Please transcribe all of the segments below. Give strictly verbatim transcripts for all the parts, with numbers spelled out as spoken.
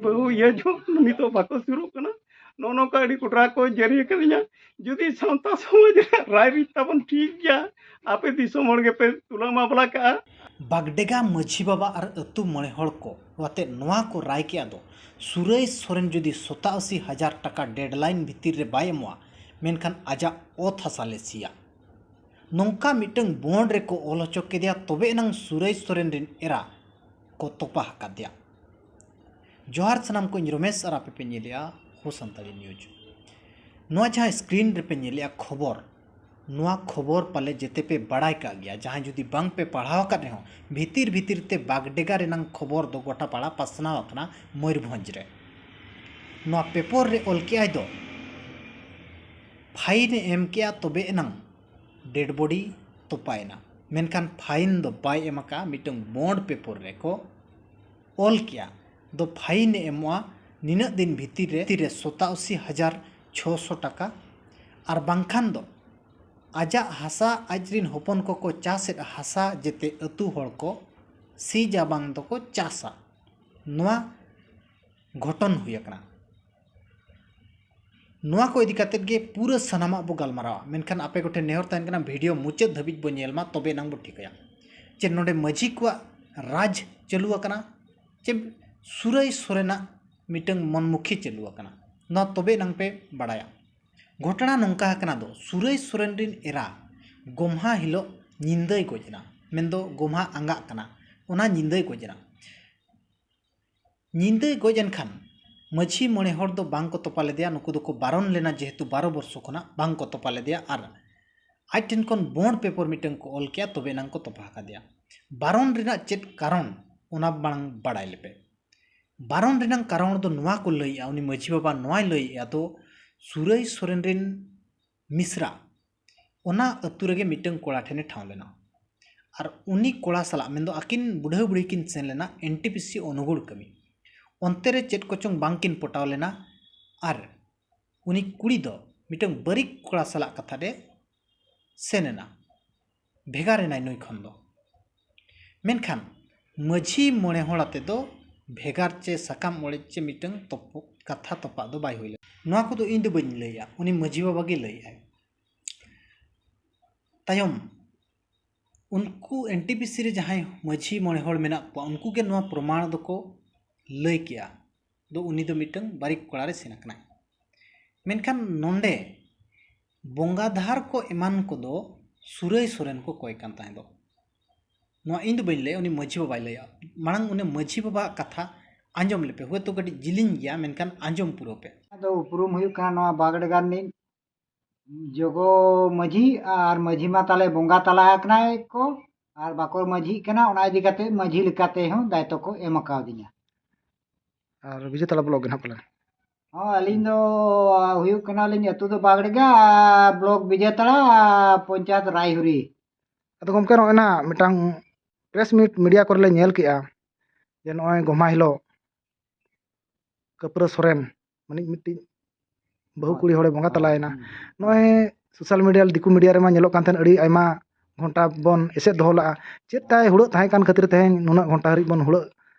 ᱵᱟᱹᱦᱩ ᱤᱭᱟᱹ ᱡᱚᱝ ᱱᱤᱛᱚᱜ ᱵᱟᱠᱚ ᱥᱩᱨᱩᱜ ᱠᱟᱱᱟ᱾ ᱱᱚᱜᱼᱚ ᱱᱚᱝᱠᱟ ᱟᱹᱰᱤ ᱠᱚᱴᱨᱟ ᱠᱚ ᱡᱟᱹᱨᱤ ᱟᱠᱟᱫᱤᱧᱟ᱾ ᱡᱩᱫᱤ ᱥᱟᱶᱛᱟ ᱥᱚᱢᱟᱡᱽ ᱨᱮᱭᱟᱜ ᱨᱟᱭᱨᱤᱛ ᱛᱟᱵᱚᱱ ᱴᱷᱤᱠ ᱜᱮᱭᱟ, ᱟᱯᱮ ᱫᱤᱥᱚᱢ ᱦᱚᱲ ᱜᱮᱯᱮ ᱛᱩᱞᱟᱹ ᱢᱟᱢᱞᱟ ᱠᱟᱜᱼᱟ᱾ ᱵᱟᱜᱰᱮᱜᱟ ᱢᱟᱹᱡᱷᱤ ᱵᱟᱵᱟ ᱟᱨ ᱟᱹᱛᱩ ᱢᱚᱬᱮ ᱦᱚᱲ ᱠᱚ ᱟᱛᱮ ᱱᱚᱣᱟ ᱠᱚ ᱨᱟᱭ ᱠᱮᱜᱼᱟ ᱫᱚ, ᱥᱩᱨᱟᱹᱭ ᱥᱚᱨᱮᱱ ᱡᱩᱫᱤ ᱥᱚᱛᱟᱥᱤ ᱦᱟᱡᱟᱨ ᱴᱟᱠᱟ deadline ᱵᱷᱤᱛᱤᱨ ᱨᱮ ᱵᱟᱭ ᱮᱢᱚᱜᱼᱟ, ᱢᱮᱱᱠᱷᱟᱱ ᱟᱡᱟᱜ ᱚᱛ ᱦᱟᱥᱟ ᱞᱮ ᱥᱤᱭᱟ᱾ ᱱᱚᱝᱠᱟ ᱢᱤᱫᱴᱟᱝ bond ᱨᱮᱠᱚ ᱚᱞ ᱦᱚᱪᱚ ᱠᱮᱫᱮᱭᱟ, ᱛᱚᱵᱮ ᱮᱱᱟᱝ ᱥᱩᱨᱟᱹᱭ ᱥᱚᱨᱮᱱ ᱨᱮᱱ ᱮᱨᱟ ᱠᱚ ᱛᱚᱯᱟ ᱟᱠᱟᱫᱮᱭᱟ᱾ ᱡᱚᱦᱟᱨ ᱥᱟᱱᱟᱢ ᱠᱚ, ᱤᱧ ᱨᱚᱢᱮᱥ ᱟᱨ ᱟᱯᱮ ᱯᱮ ᱧᱮᱞᱮᱜᱼᱟ ᱦᱳ ᱥᱟᱱᱛᱟᱲᱤ news᱾ ᱱᱚᱣᱟ ᱡᱟᱦᱟᱸ screen ᱨᱮᱯᱮ ᱧᱮᱞᱮᱜᱼᱟ ᱠᱷᱚᱵᱚᱨ, ᱱᱚᱣᱟ ᱠᱷᱚᱵᱚᱨ ᱯᱟᱞᱮ ᱡᱮᱛᱮ ᱯᱮ ᱵᱟᱲᱟᱭ ᱠᱟᱜ ᱜᱮᱭᱟ᱾ ᱡᱟᱦᱟᱸᱭ ᱡᱩᱫᱤ ᱵᱟᱝ ᱯᱮ ᱯᱟᱲᱦᱟᱣ ᱟᱠᱟᱫ ᱨᱮᱦᱚᱸ, ᱵᱷᱤᱛᱤᱨ ᱵᱷᱤᱛᱤᱨ ᱛᱮ ᱵᱟᱜᱰᱮᱜᱟ ᱨᱮᱱᱟᱝ ᱠᱷᱚᱵᱚᱨ ᱫᱚ ᱜᱚᱴᱟ ᱯᱟᱲᱟ ᱯᱟᱥᱱᱟᱣ ᱟᱠᱟᱱᱟ ᱢᱚᱭᱩᱨᱵᱷᱚᱸᱡᱽ ᱨᱮ᱾ ᱱᱚᱣᱟ paper ᱨᱮ ᱚᱞ ᱠᱮᱜᱼᱟᱭ ᱫᱚ, fine ᱮ ᱮᱢ ᱠᱮᱜᱼᱟ, ᱛᱚᱵᱮ ᱮᱱᱟᱝ dead body ᱛᱚᱯᱟᱭᱮᱱᱟ᱾ ᱢᱮᱱᱠᱷᱟᱱ fine ᱫᱚ ᱵᱟᱭ ᱮᱢ ᱟᱠᱟᱫᱼᱟ, ᱢᱤᱫᱴᱟᱝ bond paper ᱨᱮᱠᱚ ᱚᱞ ᱠᱮᱜᱼᱟ ᱫᱚ fine ᱮ ᱮᱢᱚᱜᱼᱟ ᱱᱤᱱᱟᱹᱜ ᱫᱤᱱ ᱵᱷᱤᱛᱤᱨ ᱨᱮ, ᱵᱷᱤᱛᱤᱨ ᱨᱮ ᱥᱚᱛᱟᱥᱤ ᱦᱟᱡᱟᱨ ᱪᱷᱚᱥᱚ ᱴᱟᱠᱟ, ᱟᱨ ᱵᱟᱝᱠᱷᱟᱱ ᱫᱚ ᱟᱡᱟᱜ ᱦᱟᱥᱟ, ᱟᱡ ᱨᱤᱱ ᱦᱚᱯᱚᱱ ᱠᱚᱠᱚ ᱪᱟᱥᱮᱫ ᱦᱟᱥᱟ ᱡᱮᱛᱮ ᱟᱹᱛᱩ ᱦᱚᱲ ᱠᱚ ᱥᱤᱡᱟ ᱵᱟᱝ ᱫᱚᱠᱚ ᱪᱟᱥᱟ᱾ ᱱᱚᱣᱟ ᱜᱷᱚᱴᱚᱱ ᱦᱩᱭ ᱟᱠᱟᱱᱟ᱾ ᱱᱚᱣᱟ ᱠᱚ ᱤᱫᱤ ᱠᱟᱛᱮᱫ ᱜᱮ ᱯᱩᱨᱟᱹ ᱥᱟᱱᱟᱢᱟᱜ ᱵᱚ ᱜᱟᱞᱢᱟᱨᱟᱣᱟ, ᱢᱮᱱᱠᱷᱟᱱ ᱟᱯᱮ ᱠᱚᱴᱷᱮᱱ ᱱᱮᱦᱚᱨ ᱛᱟᱦᱮᱱ ᱠᱟᱱᱟ, video ᱢᱩᱪᱟᱹᱫ ᱫᱷᱟᱹᱵᱤᱡ ᱵᱚ ᱧᱮᱞ ᱢᱟ, ᱛᱚᱵᱮ ᱮᱱᱟᱝ ᱵᱚ ᱴᱷᱤᱠᱟᱹᱭᱟ ᱡᱮ ᱱᱚᱰᱮ ᱢᱟᱹᱡᱷᱤ ᱠᱚᱣᱟᱜ ᱨᱟᱡᱽ ᱪᱟᱹᱞᱩ ᱟᱠᱟᱱᱟ ᱪᱮ ᱥᱩᱨᱟᱹᱭ ᱥᱚᱨᱮᱱᱟᱜ ᱢᱤᱫᱴᱟᱝ ᱢᱚᱱᱢᱩᱠᱷᱤ ᱪᱟᱹᱞᱩ ᱟᱠᱟᱱᱟ᱾ ᱱᱚᱣᱟ ᱛᱚᱵᱮ ᱮᱱᱟᱝ ᱯᱮ ᱵᱟᱲᱟᱭᱟ᱾ ᱜᱷᱚᱴᱚᱱᱟ ᱱᱚᱝᱠᱟ ᱟᱠᱟᱱᱟ ᱫᱚ, ᱥᱩᱨᱟᱹᱭ ᱥᱚᱨᱮᱱ ᱨᱤᱱ ᱮᱨᱟ ᱜᱚᱢᱦᱟ ᱦᱤᱞᱳᱜ ᱧᱤᱫᱟᱹᱭ ᱜᱚᱡ ᱮᱱᱟ, ᱢᱮᱱᱫᱚ ᱜᱚᱢᱦᱟ ᱟᱸᱜᱟᱜ ᱠᱟᱱᱟ, ᱚᱱᱟ ᱧᱤᱫᱟᱹᱭ ᱜᱚᱡ ᱮᱱᱟ᱾ ᱧᱤᱫᱟᱹᱭ ᱜᱚᱡ ᱮᱱ ᱠᱷᱟᱱ ᱢᱟᱹᱡᱷᱤ ᱢᱚᱬᱮ ᱦᱚᱲ ᱫᱚ ᱵᱟᱝ ᱠᱚ ᱛᱚᱯᱟ ᱞᱮᱫᱮᱭᱟ᱾ ᱱᱩᱠᱩ ᱫᱚᱠᱚ ᱵᱟᱨᱚᱱ ᱞᱮᱱᱟ, ᱡᱮᱦᱮᱛᱩ ᱵᱟᱨᱚ ᱵᱚᱨᱥᱚ ᱠᱷᱚᱱᱟᱜ ᱵᱟᱝ ᱠᱚ ᱛᱚᱯᱟ ᱞᱮᱫᱮᱭᱟ, ᱟᱨ ᱟᱡ ᱴᱷᱮᱱ ᱠᱷᱚᱱ bond paper ᱢᱤᱫᱴᱟᱝ ᱠᱚ ᱚᱞ ᱠᱮᱜᱼᱟ, ᱛᱚᱵᱮ ᱮᱱᱟᱝ ᱠᱚ ᱛᱚᱯᱟ ᱟᱠᱟᱫᱮᱭᱟ᱾ ᱵᱟᱨᱚᱱ ᱨᱮᱱᱟᱜ ᱪᱮᱫ ᱠᱟᱨᱚᱱ, ᱚᱱᱟ ᱢᱟᱲᱟᱝ ᱵᱟᱲᱟᱭ ᱞᱮᱯᱮ᱾ ᱵᱟᱨᱚᱱ ᱨᱮᱱᱟᱝ ᱠᱟᱨᱚᱱ ᱫᱚ ᱱᱚᱣᱟ ᱠᱚ ᱞᱟᱹᱭᱮᱜᱼᱟ, ᱩᱱᱤ ᱢᱟᱹᱡᱷᱤ ᱵᱟᱵᱟ ᱱᱚᱣᱟᱭ ᱞᱟᱹᱭᱮᱜᱼᱟ ᱫᱚ, ᱥᱩᱨᱟᱹᱭ ᱥᱚᱨᱮᱱ ᱨᱤᱱ ᱢᱤᱥᱨᱟ ᱚᱱᱟ ᱟᱹᱛᱩ ᱨᱮᱜᱮ ᱢᱤᱫᱴᱟᱝ ᱠᱚᱲᱟ ᱴᱷᱮᱱᱮ ᱴᱷᱟᱶ ᱞᱮᱱᱟ᱾ ᱟᱨ ᱩᱱᱤ ᱠᱚᱲᱟ ᱥᱟᱞᱟᱜ, ᱢᱮᱱᱫᱚ ᱟᱹᱠᱤᱱ ᱵᱩᱰᱷᱟᱹ ᱵᱩᱲᱦᱤ ᱠᱤᱱ ᱥᱮᱱ ᱞᱮᱱᱟ NTPC ᱚᱱᱩᱜᱩᱲ ᱠᱟᱹᱢᱤ᱾ ᱚᱱᱛᱮ ᱨᱮ ᱪᱮᱫ ᱠᱚᱪᱚᱝ ᱵᱟᱝ ᱠᱤᱱ ᱯᱚᱴᱟᱣ ᱞᱮᱱᱟ᱾ ᱟᱨ ᱩᱱᱤ ᱠᱩᱲᱤ ᱫᱚ ᱢᱤᱫᱴᱟᱝ ᱵᱟᱹᱨᱤᱠ ᱠᱚᱲᱟ ᱥᱟᱞᱟᱜ ᱠᱟᱛᱷᱟ ᱨᱮ ᱥᱮᱱ ᱮᱱᱟ, ᱵᱷᱮᱜᱟᱨ ᱮᱱᱟᱭ ᱱᱩᱭ ᱠᱷᱚᱱ ᱫᱚ᱾ ᱢᱮᱱᱠᱷᱟᱱ ᱢᱟᱹᱡᱷᱤ ᱢᱚᱬᱮ ᱦᱚᱲ ᱟᱛᱮ ᱫᱚ ᱵᱷᱮᱜᱟᱨ ᱪᱮ ᱥᱟᱠᱟᱢ ᱚᱲᱮᱡ ᱪᱮ ᱢᱤᱫᱴᱟᱝ ᱛᱚᱯᱚ-, ᱠᱟᱛᱷᱟ ᱛᱚᱯᱟᱜ ᱫᱚ ᱵᱟᱭ ᱦᱩᱭ ᱞᱮᱱᱟ᱾ ᱱᱚᱣᱟ ᱠᱚᱫᱚ ᱤᱧ ᱫᱚ ᱵᱟᱹᱧ ᱞᱟᱹᱭᱟ, ᱩᱱᱤ ᱢᱟᱹᱡᱷᱤ ᱵᱟᱵᱟ ᱜᱮ ᱞᱟᱹᱭᱮᱜᱼᱟᱭ᱾ ᱛᱟᱭᱚᱢ ᱩᱱᱠᱩ NTPC ᱨᱮ ᱡᱟᱦᱟᱸᱭ ᱢᱟᱹᱡᱷᱤ ᱢᱚᱬᱮ ᱦᱚᱲ ᱢᱮᱱᱟᱜ ᱠᱚᱣᱟ, ᱩᱱᱠᱩ ᱜᱮ ᱱᱚᱣᱟ ᱯᱨᱚᱢᱟᱬ ᱫᱚᱠᱚ ᱞᱟᱹᱭ ᱠᱮᱜᱼᱟ᱾ ᱫᱚ ᱩᱱᱤ ᱫᱚ ᱢᱤᱫᱴᱟᱝ ᱵᱟᱨᱤᱠ ᱠᱚᱲᱟ ᱨᱮ ᱥᱮᱱ ᱟᱠᱟᱱᱟᱭ᱾ ᱢᱮᱱᱠᱷᱟᱱ ᱱᱚᱰᱮ ᱵᱚᱸᱜᱟ ᱫᱷᱟᱨ ᱠᱚ ᱮᱢᱟᱱ ᱠᱚᱫᱚ ᱥᱩᱨᱟᱹᱭ ᱥᱚᱨᱮᱱ ᱠᱚ ᱠᱚᱭ ᱠᱟᱱ ᱛᱟᱦᱮᱸ ᱫᱚ᱾ ᱱᱚᱣᱟ ᱤᱧ ᱫᱚ ᱵᱟᱹᱧ ᱞᱟᱹᱭᱟ, ᱩᱱᱤ ᱢᱟᱹᱡᱷᱤ ᱵᱟᱵᱟᱭ ᱞᱟᱹᱭᱟ᱾ ᱢᱟᱲᱟᱝ ᱩᱱᱤ ᱢᱟᱹᱡᱷᱤ ᱵᱟᱵᱟᱣᱟᱜ ᱠᱟᱛᱷᱟ ᱟᱸᱡᱚᱢ ᱞᱮᱯᱮ, ᱦᱳᱭᱛᱳ ᱠᱟᱹᱴᱤᱡ ᱡᱤᱞᱤᱧ ᱜᱮᱭᱟ, ᱢᱮᱱᱠᱷᱟᱱ ᱟᱸᱡᱚᱢ ᱯᱩᱨᱟᱹᱣ ᱯᱮ᱾ ᱟᱫᱚ ᱩᱯᱨᱩᱢ ᱦᱩᱭᱩᱜ ᱠᱟᱱᱟ ᱱᱚᱣᱟ ᱵᱟᱜᱽᱰᱟᱜᱟ ᱨᱤᱱᱤᱡ ᱡᱚᱜᱚ ᱢᱟᱹᱡᱷᱤ, ᱟᱨ ᱢᱟᱹᱡᱷᱤ ᱢᱟ ᱛᱟᱞᱮ ᱵᱚᱸᱜᱟ ᱛᱟᱞᱟ ᱟᱠᱟᱱᱟᱭ ᱠᱚ, ᱟᱨ ᱵᱟᱠᱚ ᱢᱟᱹᱡᱷᱤᱜ ᱠᱟᱱᱟ, ᱚᱱᱟ ᱤᱫᱤ ᱠᱟᱛᱮ ᱢᱟᱹᱡᱷᱤ ᱞᱮᱠᱟᱛᱮ ᱦᱚᱸ ᱫᱟᱭᱤᱛᱛᱚ ᱠᱚ ᱮᱢ ᱟᱠᱟᱣᱫᱤᱧᱟ᱾ ᱟᱨ ᱵᱤᱡᱮᱛᱟᱲᱟ ᱵᱞᱚᱠ ᱜᱮ ᱱᱟᱦᱟᱜ ᱯᱟᱞᱮ? ᱦᱚᱸ, ᱟᱹᱞᱤᱧ ᱫᱚ ᱦᱩᱭᱩᱜ ᱠᱟᱱᱟᱞᱤᱧ, ᱟᱹᱛᱩ ᱫᱚ ᱵᱟᱜᱽᱰᱤᱜᱟ, ᱵᱞᱚᱠ ᱵᱤᱡᱮᱛᱟᱲᱟ, ᱯᱚᱧᱪᱟᱭᱮᱛ ᱨᱟᱭᱦᱩᱨᱤ᱾ ᱟᱫᱚ ᱜᱚᱢᱠᱮ, ᱱᱚᱜᱼᱚᱭ ᱱᱟᱦᱟᱜ ᱢᱤᱫᱴᱟᱝ ᱯᱨᱮᱥ ᱢᱤᱴ ᱢᱤᱰᱤᱭᱟ ᱠᱚᱨᱮ ᱞᱮ ᱧᱮᱞ ᱠᱮᱜᱼᱟ ᱡᱮ ᱱᱚᱜᱼᱚᱭ ᱜᱚᱢᱦᱟ ᱦᱤᱞᱳᱜ ᱠᱟᱹᱯᱨᱟᱹ ᱥᱚᱨᱮᱱ ᱢᱟᱱᱤᱡ ᱢᱤᱫᱴᱤᱡ ᱵᱟᱹᱦᱩ ᱠᱩᱲᱤ ᱦᱚᱲᱮ ᱵᱚᱸᱜᱟ ᱛᱟᱞᱟᱭᱮᱱᱟ᱾ ᱦᱩᱸ᱾ ᱱᱚᱜᱼᱚᱭ ᱥᱳᱥᱟᱞ ᱢᱤᱰᱤᱭᱟ, ᱫᱤᱠᱩ ᱢᱤᱰᱤᱭᱟ ᱨᱮᱢᱟ ᱧᱮᱞᱚᱜ ᱠᱟᱱ ᱛᱟᱦᱮᱸᱱ, ᱟᱹᱰᱤ ᱟᱭᱢᱟ ᱜᱷᱚᱱᱴᱟ ᱵᱚᱱ ᱮᱥᱮᱫ ᱫᱚᱦᱚ ᱞᱟᱜᱼᱟ᱾ ᱪᱮᱫ ᱛᱟᱭ ᱦᱩᱲᱟᱹᱜ ᱛᱟᱦᱮᱸ ᱠᱟᱱ ᱠᱷᱟᱹᱛᱤᱨ ᱛᱮᱦᱮᱧ ᱱᱩᱱᱟᱹᱜ ᱜᱷᱚᱱᱴᱟ ᱦᱟᱹᱨᱤᱡ ᱵᱚᱱ ᱦᱩᱲᱟᱹᱜ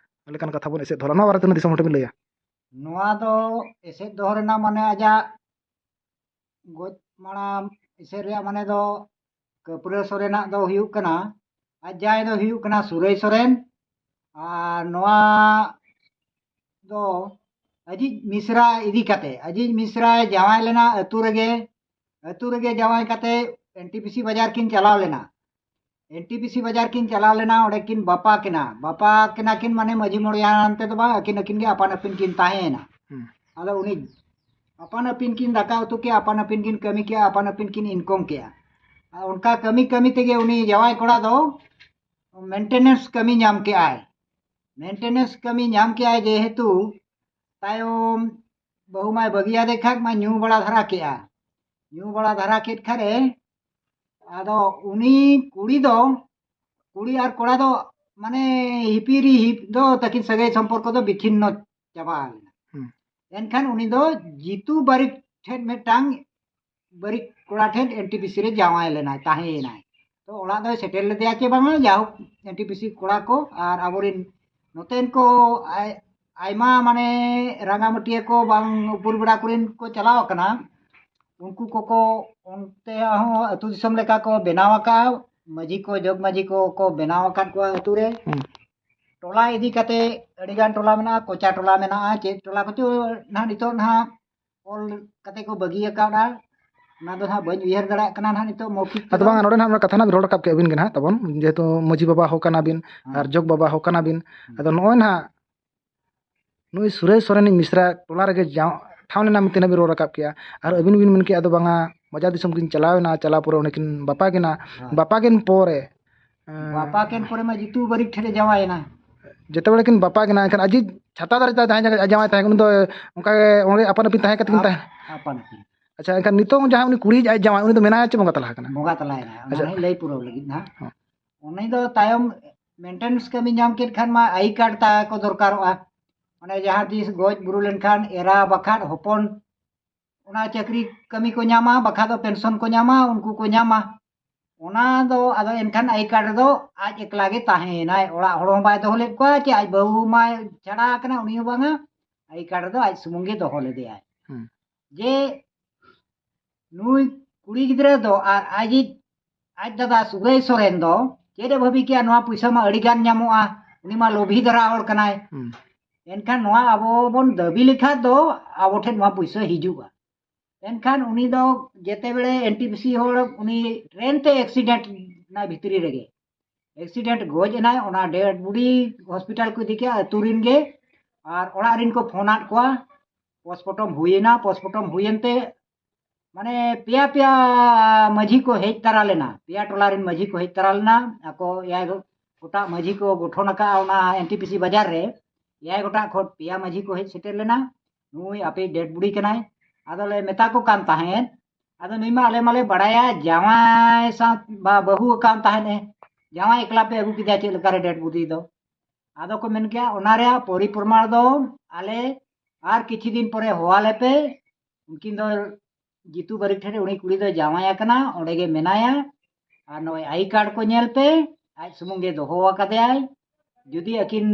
ᱞᱮᱠᱟᱱ ᱠᱟᱛᱷᱟ ᱵᱚᱱ ᱮᱥᱮᱫ ᱫᱚᱦᱚ ᱞᱟᱜᱼᱟ? ᱱᱚᱣᱟ ᱵᱟᱨᱮᱛᱮ ᱛᱤᱱᱟᱹᱜ ᱫᱤᱥᱚᱢ ᱦᱚᱲ ᱴᱷᱮᱱ ᱵᱤᱱ ᱞᱟᱹᱭᱟ? ᱱᱚᱣᱟ ᱫᱚ ᱮᱥᱮᱫ ᱫᱚᱦᱚ ᱨᱮᱱᱟᱜ ᱢᱟᱱᱮ ᱟᱡᱟᱜ ᱜᱚᱡ ᱢᱟᱲᱟᱝ ᱮᱥᱮᱫ ᱨᱮᱭᱟᱜ ᱢᱟᱱᱮ ᱫᱚ ᱠᱟᱹᱯᱨᱟᱹ ᱥᱚᱨᱮᱱᱟᱜ ᱫᱚ ᱦᱩᱭᱩᱜ ᱠᱟᱱᱟ, ᱟᱡ ᱡᱟᱶᱟᱭ ᱫᱚ ᱦᱩᱭᱩᱜ ᱠᱟᱱᱟ ᱥᱩᱨᱟᱹᱭ ᱥᱚᱨᱮᱱ, ᱟᱨ ᱱᱚᱣᱟ ᱫᱚ ᱟᱡᱤᱡ ᱢᱤᱥᱨᱟ ᱤᱫᱤ ᱠᱟᱛᱮ, ᱟᱡᱤᱡ ᱢᱤᱥᱨᱟᱭ ᱡᱟᱶᱟᱭ ᱞᱮᱱᱟ ᱟᱹᱛᱩ ᱨᱮᱜᱮ, ᱟᱹᱛᱩ ᱨᱮᱜᱮ ᱡᱟᱶᱟᱭ ᱠᱟᱛᱮ NTPC ᱵᱟᱡᱟᱨ ᱠᱤᱱ ᱪᱟᱞᱟᱣ ᱞᱮᱱᱟ᱾ NTPC ᱵᱟᱡᱟᱨ ᱠᱤᱱ ᱪᱟᱞᱟᱣ ᱞᱮᱱᱟ, ᱚᱸᱰᱮ ᱠᱤᱱ ᱵᱟᱯᱟ ᱠᱤᱱᱟ, ᱵᱟᱯᱟ ᱠᱤᱱᱟ ᱠᱤᱱ ᱢᱟᱱᱮ ᱢᱟᱹᱡᱷᱤ ᱢᱚᱬᱮ ᱦᱟᱲᱟᱢ ᱛᱮᱫᱚ ᱵᱟᱝ, ᱟᱹᱠᱤᱱ ᱟᱹᱠᱤᱱ ᱜᱮ ᱟᱯᱟᱱ ᱟᱹᱯᱤᱱ ᱠᱤᱱ ᱛᱟᱦᱮᱸᱭᱮᱱᱟ᱾ ᱦᱩᱸ᱾ ᱟᱫᱚ ᱩᱱᱤ ᱟᱯᱟᱱ ᱟᱹᱯᱤᱱ ᱠᱤᱱ ᱫᱟᱠᱟ ᱩᱛᱩ ᱠᱮᱜᱼᱟ, ᱟᱯᱟᱱ ᱟᱹᱯᱤᱱ ᱠᱤᱱ ᱠᱟᱹᱢᱤ ᱠᱮᱜᱼᱟ, ᱟᱯᱟᱱ ᱟᱹᱯᱤᱱ ᱠᱤᱱ income ᱠᱮᱜᱼᱟ᱾ ᱟᱨ ᱚᱱᱠᱟ ᱠᱟᱹᱢᱤ ᱠᱟᱹᱢᱤ ᱛᱮᱜᱮ ᱩᱱᱤ ᱡᱟᱶᱟᱭ ᱠᱚᱲᱟ ᱫᱚ maintenance ᱠᱟᱹᱢᱤ ᱧᱟᱢ ᱠᱮᱜᱼᱟᱭ᱾ Maintenance ᱠᱟᱹᱢᱤ ᱧᱟᱢ ᱠᱮᱜᱼᱟᱭ, ᱡᱮᱦᱮᱛᱩ ᱛᱟᱭᱚᱢ ᱵᱟᱹᱦᱩ ᱢᱟᱭ ᱵᱟᱹᱜᱤᱭᱟᱫᱮ ᱠᱷᱟᱡ ᱢᱟ ᱧᱩ ᱵᱟᱲᱟ ᱫᱷᱟᱨᱟ ᱠᱮᱜᱼᱟ᱾ ᱧᱩ ᱵᱟᱲᱟ ᱫᱷᱟᱨᱟ ᱠᱮᱫ ᱠᱷᱟᱱᱮ, ᱟᱫᱚ ᱩᱱᱤ ᱠᱩᱲᱤ ᱫᱚ, ᱠᱩᱲᱤ ᱟᱨ ᱠᱚᱲᱟ ᱫᱚ ᱢᱟᱱᱮ ᱦᱤᱯᱤᱨᱤ ᱦᱤᱯ ᱫᱚ ᱛᱟᱹᱠᱤᱱ ᱥᱟᱹᱜᱟᱹᱭ ᱥᱚᱢᱯᱚᱨᱠᱚ ᱫᱚ ᱵᱤᱪᱷᱤᱱᱱᱚ ᱪᱟᱵᱟ ᱞᱮᱱᱟ᱾ ᱦᱩᱸ᱾ ᱮᱱᱠᱷᱟᱱ ᱩᱱᱤ ᱫᱚ ᱡᱤᱛᱩ ᱵᱟᱨᱤᱠ ᱴᱷᱮᱱ ᱢᱤᱫᱴᱟᱝ ᱵᱟᱹᱨᱤᱠ ᱠᱚᱲᱟ ᱴᱷᱮᱱ NTPC ᱨᱮ ᱡᱟᱶᱟᱭ ᱞᱮᱱᱟᱭ, ᱛᱟᱦᱮᱸᱭᱮᱱᱟᱭ᱾ ᱛᱚ ᱚᱲᱟᱜ ᱫᱚᱭ ᱥᱮᱴᱮᱨ ᱞᱮᱫᱮᱭᱟ ᱪᱮ ᱵᱟᱝᱟ, ᱡᱟᱭᱦᱳᱠ NTPC ᱠᱚᱲᱟ ᱠᱚ ᱟᱨ ᱟᱵᱚᱨᱮᱱ ᱱᱚᱛᱮᱱ ᱠᱚ ᱟᱭ-, ᱟᱭᱢᱟ ᱢᱟᱱᱮ ᱨᱟᱸᱜᱟᱢᱟᱹᱴᱤᱭᱟᱹ ᱠᱚ ᱵᱟᱝ ᱩᱯᱩᱨ ᱵᱮᱲᱟ ᱠᱚᱨᱮᱱ ᱠᱚ ᱪᱟᱞᱟᱣ ᱟᱠᱟᱱᱟ᱾ ᱩᱱᱠᱩ ᱠᱚᱠᱚ ᱚᱱᱛᱮ ᱦᱚᱸ ᱟᱹᱛᱩ ᱫᱤᱥᱚᱢ ᱞᱮᱠᱟ ᱠᱚ ᱵᱮᱱᱟᱣ ᱟᱠᱟᱫᱼᱟ᱾ ᱢᱟᱹᱡᱷᱤ ᱠᱚ, ᱡᱚᱜᱽ ᱢᱟᱹᱡᱷᱤ ᱠᱚ ᱠᱚ ᱵᱮᱱᱟᱣ ᱟᱠᱟᱫ ᱠᱚᱣᱟ ᱟᱹᱛᱩ ᱨᱮ᱾ ᱦᱩᱸ᱾ ᱴᱚᱞᱟ ᱤᱫᱤ ᱠᱟᱛᱮ ᱟᱹᱰᱤᱜᱟᱱ ᱴᱚᱞᱟ ᱢᱮᱱᱟᱜᱼᱟ, ᱠᱚᱪᱟ ᱴᱚᱞᱟ ᱢᱮᱱᱟᱜᱼᱟ, ᱪᱮᱫ ᱴᱚᱞᱟ ᱠᱚᱪᱚ ᱱᱟᱦᱟᱜ ᱱᱤᱛᱚᱜ ᱱᱟᱦᱟᱜ ᱚᱞ ᱠᱟᱛᱮ ᱠᱚ ᱵᱟᱹᱜᱤ ᱟᱠᱟᱫᱼᱟ᱾ ᱚᱱᱟ ᱫᱚ ᱱᱟᱦᱟᱜ ᱵᱟᱹᱧ ᱩᱭᱦᱟᱹᱨ ᱫᱟᱲᱮᱭᱟᱜ ᱠᱟᱱᱟ ᱱᱟᱦᱟᱜ ᱱᱤᱛᱚᱜ ᱢᱚᱣᱠᱷᱤᱠ ᱟᱫᱚ ᱛᱮᱫᱚ᱾ ᱵᱟᱝ, ᱱᱚᱰᱮ ᱱᱟᱦᱟᱜ ᱠᱟᱛᱷᱟ ᱱᱟᱦᱟᱜ ᱵᱤᱱ ᱨᱚᱲ ᱨᱟᱠᱟᱵ ᱠᱮᱫ ᱟᱹᱵᱤᱱ ᱜᱮ ᱱᱟᱦᱟᱜ ᱛᱟᱵᱚᱱ, ᱡᱮᱦᱮᱛᱩ ᱢᱟᱹᱡᱷᱤ ᱵᱟᱵᱟ ᱦᱚᱸ ᱠᱟᱱᱟ ᱵᱤᱱ ᱦᱮᱸ᱾ ᱟᱨ ᱡᱚᱜᱽ ᱵᱟᱵᱟ ᱦᱚᱸ ᱠᱟᱱᱟ ᱵᱤᱱ᱾ ᱦᱮᱸ᱾ ᱟᱫᱚ ᱱᱚᱜᱼᱚᱭ ᱱᱟᱦᱟᱜ ᱱᱩᱭ ᱥᱩᱨᱮᱥ ᱥᱚᱨᱮᱱᱤᱡ ᱢᱤᱥᱨᱟ ᱴᱚᱞᱟ ᱨᱮᱜᱮ ᱡᱟᱶ-, ᱴᱷᱟᱶ ᱞᱮᱱᱟ ᱢᱮᱱᱛᱮ ᱱᱟᱦᱟᱜ ᱵᱤᱱ ᱨᱚᱲ ᱨᱟᱠᱟᱵ ᱠᱮᱜᱼᱟ᱾ ᱟᱨ ᱟᱹᱵᱤᱱ ᱵᱤᱱ ᱢᱮᱱ ᱠᱮᱜᱼᱟ, ᱟᱫᱚ ᱵᱟᱝᱟ, ᱵᱟᱡᱟᱨ ᱫᱤᱥᱚᱢ ᱠᱤᱱ ᱪᱟᱞᱟᱣ ᱮᱱᱟ, ᱪᱟᱞᱟᱣ ᱯᱚᱨᱮ ᱚᱸᱰᱮ ᱠᱤᱱ ᱵᱟᱯᱟᱜ ᱮᱱᱟ᱾ ᱦᱮᱸ᱾ ᱵᱟᱯᱟᱜ ᱮᱱ ᱯᱚᱨᱮ, ᱮᱸ, ᱵᱟᱯᱟᱜ ᱮᱱ ᱯᱚᱨᱮ ᱢᱟ ᱡᱤᱛᱩ ᱵᱟᱹᱨᱤᱠ ᱴᱷᱮᱱ ᱮ ᱡᱟᱶᱟᱭ ᱮᱱᱟ᱾ ᱡᱮᱛᱮ ᱵᱮᱲᱟ ᱠᱤᱱ ᱵᱟᱯᱟᱜ ᱮᱱᱟ, ᱮᱱᱠᱷᱟᱱ ᱟᱡᱤᱡ ᱪᱷᱟᱛᱟ ᱫᱟᱨᱮ ᱛᱟᱭ ᱡᱟᱦᱟᱸᱭ ᱡᱟᱭᱜᱟ ᱡᱟᱶᱟᱭ ᱛᱟᱦᱮᱸ ᱠᱟᱱᱟ, ᱩᱱᱤ ᱫᱚ ᱚᱱᱠᱟ ᱜᱮ ᱚᱸᱰᱮ ᱟᱯᱟᱱ ᱟᱹᱯᱤᱱ ᱛᱟᱦᱮᱸ ᱠᱟᱛᱮ ᱠᱤᱱ ᱛᱟᱦᱮᱸ᱾ ᱟᱯᱟᱱ ᱟᱹᱯᱤᱱ᱾ ᱟᱪᱪᱷᱟ, ᱮᱱᱠᱷᱟᱱ ᱱᱤᱛᱚᱝ ᱡᱟᱦᱟᱸᱭ ᱩᱱᱤ ᱠᱩᱲᱤᱭᱤᱡ ᱟᱡ ᱡᱟᱶᱟᱭ, ᱩᱱᱤ ᱫᱚ ᱢᱮᱱᱟᱭᱟ ᱪᱮ ᱵᱚᱸᱜᱟ ᱛᱟᱞᱟ ᱟᱠᱟᱱᱟ? ᱵᱚᱸᱜᱟ ᱛᱟᱞᱟᱭᱮᱱᱟ, ᱚᱱᱟ ᱟᱪᱪᱷᱟ᱾ ᱦᱚᱸᱧ ᱞᱟᱹᱭ ᱯᱩᱨᱟᱹᱣ ᱞᱟᱹᱜᱤᱫ ᱱᱟᱦᱟᱜ᱾ ᱦᱚᱸ᱾ ᱩᱱᱤ ᱫᱚ ᱛᱟᱭᱚᱢ ᱢᱮᱱᱴᱮᱱᱥ ᱠᱟᱹᱢᱤ ᱧᱟᱢ ᱠᱮᱫ ᱠᱷᱟᱱ ᱢᱟ ᱟᱭ ᱠᱟᱨᱰ ᱛᱟᱭ ᱠᱚ ᱫᱚᱨᱠᱟᱨᱚᱜᱼᱟ᱾ ᱢᱟᱱᱮ ᱡᱟᱦᱟᱸ ᱛᱤᱥ ᱜᱚᱡ ᱵᱩᱨᱩ ᱞᱮᱱᱠᱷᱟᱱ ᱮᱨᱟ ᱵᱟᱠᱷᱟᱱ ᱦᱚᱯᱚᱱ ᱚᱱᱟ ᱪᱟᱹᱠᱨᱤ ᱠᱟᱹᱢᱤ ᱠᱚ ᱧᱟᱢᱟ, ᱵᱟᱠᱷᱟᱱ ᱫᱚ ᱯᱮᱱᱥᱚᱱ ᱠᱚ ᱧᱟᱢᱟ, ᱩᱱᱠᱩ ᱠᱚ ᱧᱟᱢᱟ᱾ ᱚᱱᱟ ᱫᱚ ᱟᱫᱚ ᱮᱱᱠᱷᱟᱱ ᱟᱭ ᱠᱟᱨᱰ ᱨᱮᱫᱚ ᱟᱡ ᱮᱠᱞᱟ ᱜᱮ ᱛᱟᱦᱮᱸᱭᱮᱱᱟᱭ, ᱚᱲᱟᱜ ᱦᱚᱲ ᱦᱚᱸ ᱵᱟᱭ ᱫᱚᱦᱚ ᱞᱮᱫ ᱠᱚᱣᱟ, ᱪᱮ ᱟᱡ ᱵᱟᱹᱦᱩ ᱢᱟᱭ ᱪᱷᱟᱲᱟ ᱟᱠᱟᱱᱟ, ᱩᱱᱤ ᱦᱚᱸ ᱵᱟᱝᱟ, ᱟᱭ ᱠᱟᱨᱰ ᱨᱮᱫᱚ ᱟᱡ ᱥᱩᱢᱩᱝ ᱜᱮ ᱫᱚᱦᱚ ᱞᱮᱫᱮᱭᱟᱭ᱾ ᱦᱩᱸ᱾ ᱡᱮ ᱱᱩᱭ ᱠᱩᱲᱤ ᱜᱤᱫᱽᱨᱟᱹ ᱫᱚ ᱟᱨ ᱟᱡᱤᱡ, ᱟᱡ ᱫᱟᱫᱟ ᱥᱩᱨᱮᱥ ᱥᱚᱨᱮᱱ ᱫᱚ ᱪᱮᱫ ᱮ ᱵᱷᱟᱹᱵᱤ ᱠᱮᱜᱼᱟ, ᱱᱚᱣᱟ ᱯᱩᱭᱥᱟᱹ ᱢᱟ ᱟᱹᱰᱤ ᱜᱟᱱ ᱧᱟᱢᱚᱜᱼᱟ, ᱩᱱᱤ ᱢᱟ ᱞᱳᱵᱷᱤ ᱫᱷᱟᱨᱟ ᱦᱚᱲ ᱠᱟᱱᱟᱭ᱾ ᱦᱩᱸ᱾ ᱮᱱᱠᱷᱟᱱ ᱱᱚᱣᱟ ᱟᱵᱚ ᱵᱚᱱ ᱫᱟᱹᱵᱤ ᱞᱮᱠᱷᱟᱱ ᱫᱚ ᱟᱵᱚ ᱴᱷᱮᱱ ᱱᱚᱣᱟ ᱯᱩᱭᱥᱟᱹ ᱦᱤᱡᱩᱜᱼᱟ᱾ ᱮᱱᱠᱷᱟᱱ ᱩᱱᱤ ᱫᱚ ᱡᱮᱛᱮ ᱵᱮᱲᱮ ᱮᱱ ᱴᱤ ᱯᱤ ᱥᱤ ᱦᱚᱲ ᱩᱱᱤ ᱴᱨᱮᱱ ᱛᱮ ᱮᱠᱥᱤᱰᱮᱱᱴ ᱮᱱᱟᱭ ᱵᱷᱤᱛᱨᱤ ᱨᱮᱜᱮ, ᱮᱠᱥᱤᱰᱮᱱᱴ ᱜᱚᱡ ᱮᱱᱟᱭ, ᱚᱱᱟ ᱰᱮᱰ ᱵᱚᱰᱤ ᱦᱚᱥᱯᱤᱴᱟᱞ ᱠᱚ ᱤᱫᱤ ᱠᱮᱜᱼᱟ ᱟᱹᱛᱩ ᱨᱮᱱ ᱜᱮ, ᱟᱨ ᱚᱲᱟᱜ ᱨᱮᱱ ᱠᱚ ᱯᱷᱳᱱ ᱟᱫ ᱠᱚᱣᱟ, ᱯᱳᱥᱴᱢᱚᱨᱴᱚᱢ ᱦᱩᱭᱮᱱᱟ, ᱯᱳᱥᱴᱢᱚᱨᱴᱚᱢ ᱦᱩᱭᱮᱱ ᱛᱮ ᱢᱟᱱᱮ ᱯᱮᱭᱟ ᱯᱮᱭᱟ ᱢᱟᱹᱡᱷᱤ ᱠᱚ ᱦᱮᱡ ᱛᱟᱨᱟ ᱞᱮᱱᱟ, ᱯᱮᱭᱟ ᱴᱚᱞᱟ ᱨᱮᱱ ᱢᱟᱹᱡᱷᱤ ᱠᱚ ᱦᱮᱡ ᱛᱟᱨᱟ ᱞᱮᱱᱟ, ᱟᱠᱚ ᱮᱭᱟᱭ ᱜᱚ-, ᱜᱚᱴᱟᱜ ᱢᱟᱹᱡᱷᱤ ᱠᱚ ᱜᱚᱴᱷᱚᱱ ᱟᱠᱟᱫᱼᱟ ᱚᱱᱟ ᱮᱱ ᱴᱤ ᱯᱤ ᱥᱤ ᱵᱟᱡᱟᱨ ᱨᱮ, ᱮᱭᱟᱭ ᱜᱚᱴᱟᱜ ᱠᱷᱚᱱ ᱯᱮᱭᱟ ᱢᱟᱹᱡᱷᱤ ᱠᱚ ᱦᱮᱡ ᱥᱮᱴᱮᱨ ᱞᱮᱱᱟ, ᱱᱩᱭ ᱟᱯᱮ ᱰᱮᱰ ᱵᱚᱰᱤ ᱠᱟᱱᱟᱭ᱾ ᱟᱫᱚ ᱞᱮ ᱢᱮᱛᱟ ᱠᱚ ᱠᱟᱱ ᱛᱟᱦᱮᱸᱫ, ᱟᱫᱚ ᱱᱩᱭ ᱢᱟ ᱟᱞᱮ ᱢᱟᱞᱮ ᱵᱟᱲᱟᱭᱟ ᱡᱟᱶᱟᱭ ᱥᱟᱶ ᱵᱟ-, ᱵᱟᱹᱦᱩ ᱟᱠᱟᱱ ᱛᱟᱦᱮᱸᱫ ᱮ, ᱡᱟᱶᱟᱭ ᱮᱠᱞᱟ ᱯᱮ ᱟᱹᱜᱩ ᱠᱮᱫᱮᱭᱟ ᱪᱮᱫ ᱞᱮᱠᱟᱨᱮ ᱰᱮᱰ ᱵᱚᱰᱤ ᱫᱚ? ᱟᱫᱚ ᱠᱚ ᱢᱮᱱ ᱠᱮᱜᱼᱟ ᱚᱱᱟ ᱨᱮᱭᱟᱜ ᱯᱚᱨᱤᱯᱨᱚᱢᱟᱬ ᱫᱚ ᱟᱞᱮ ᱟᱨ ᱠᱤᱪᱷᱩ ᱫᱤᱱ ᱯᱚᱨᱮ ᱦᱚᱦᱚ ᱟᱞᱮ ᱯᱮ, ᱩᱱᱠᱤᱱ ᱫᱚ ᱡᱤᱛᱩ ᱵᱟᱹᱨᱤᱠ ᱴᱷᱮᱱ ᱨᱮ ᱩᱱᱤ ᱠᱩᱲᱤ ᱫᱚᱭ ᱡᱟᱶᱟᱭ ᱟᱠᱟᱱᱟ, ᱚᱸᱰᱮ ᱜᱮ ᱢᱮᱱᱟᱭᱟ᱾ ᱟᱨ ᱱᱚᱜᱼᱚᱭ ᱟᱭ ᱠᱟᱨᱰ ᱠᱚ ᱧᱮᱞ ᱯᱮ, ᱟᱡ ᱥᱩᱢᱩᱝ ᱜᱮ ᱫᱚᱦᱚ ᱟᱠᱟᱫᱮᱭᱟᱭ᱾ ᱡᱩᱫᱤ ᱟᱹᱠᱤᱱ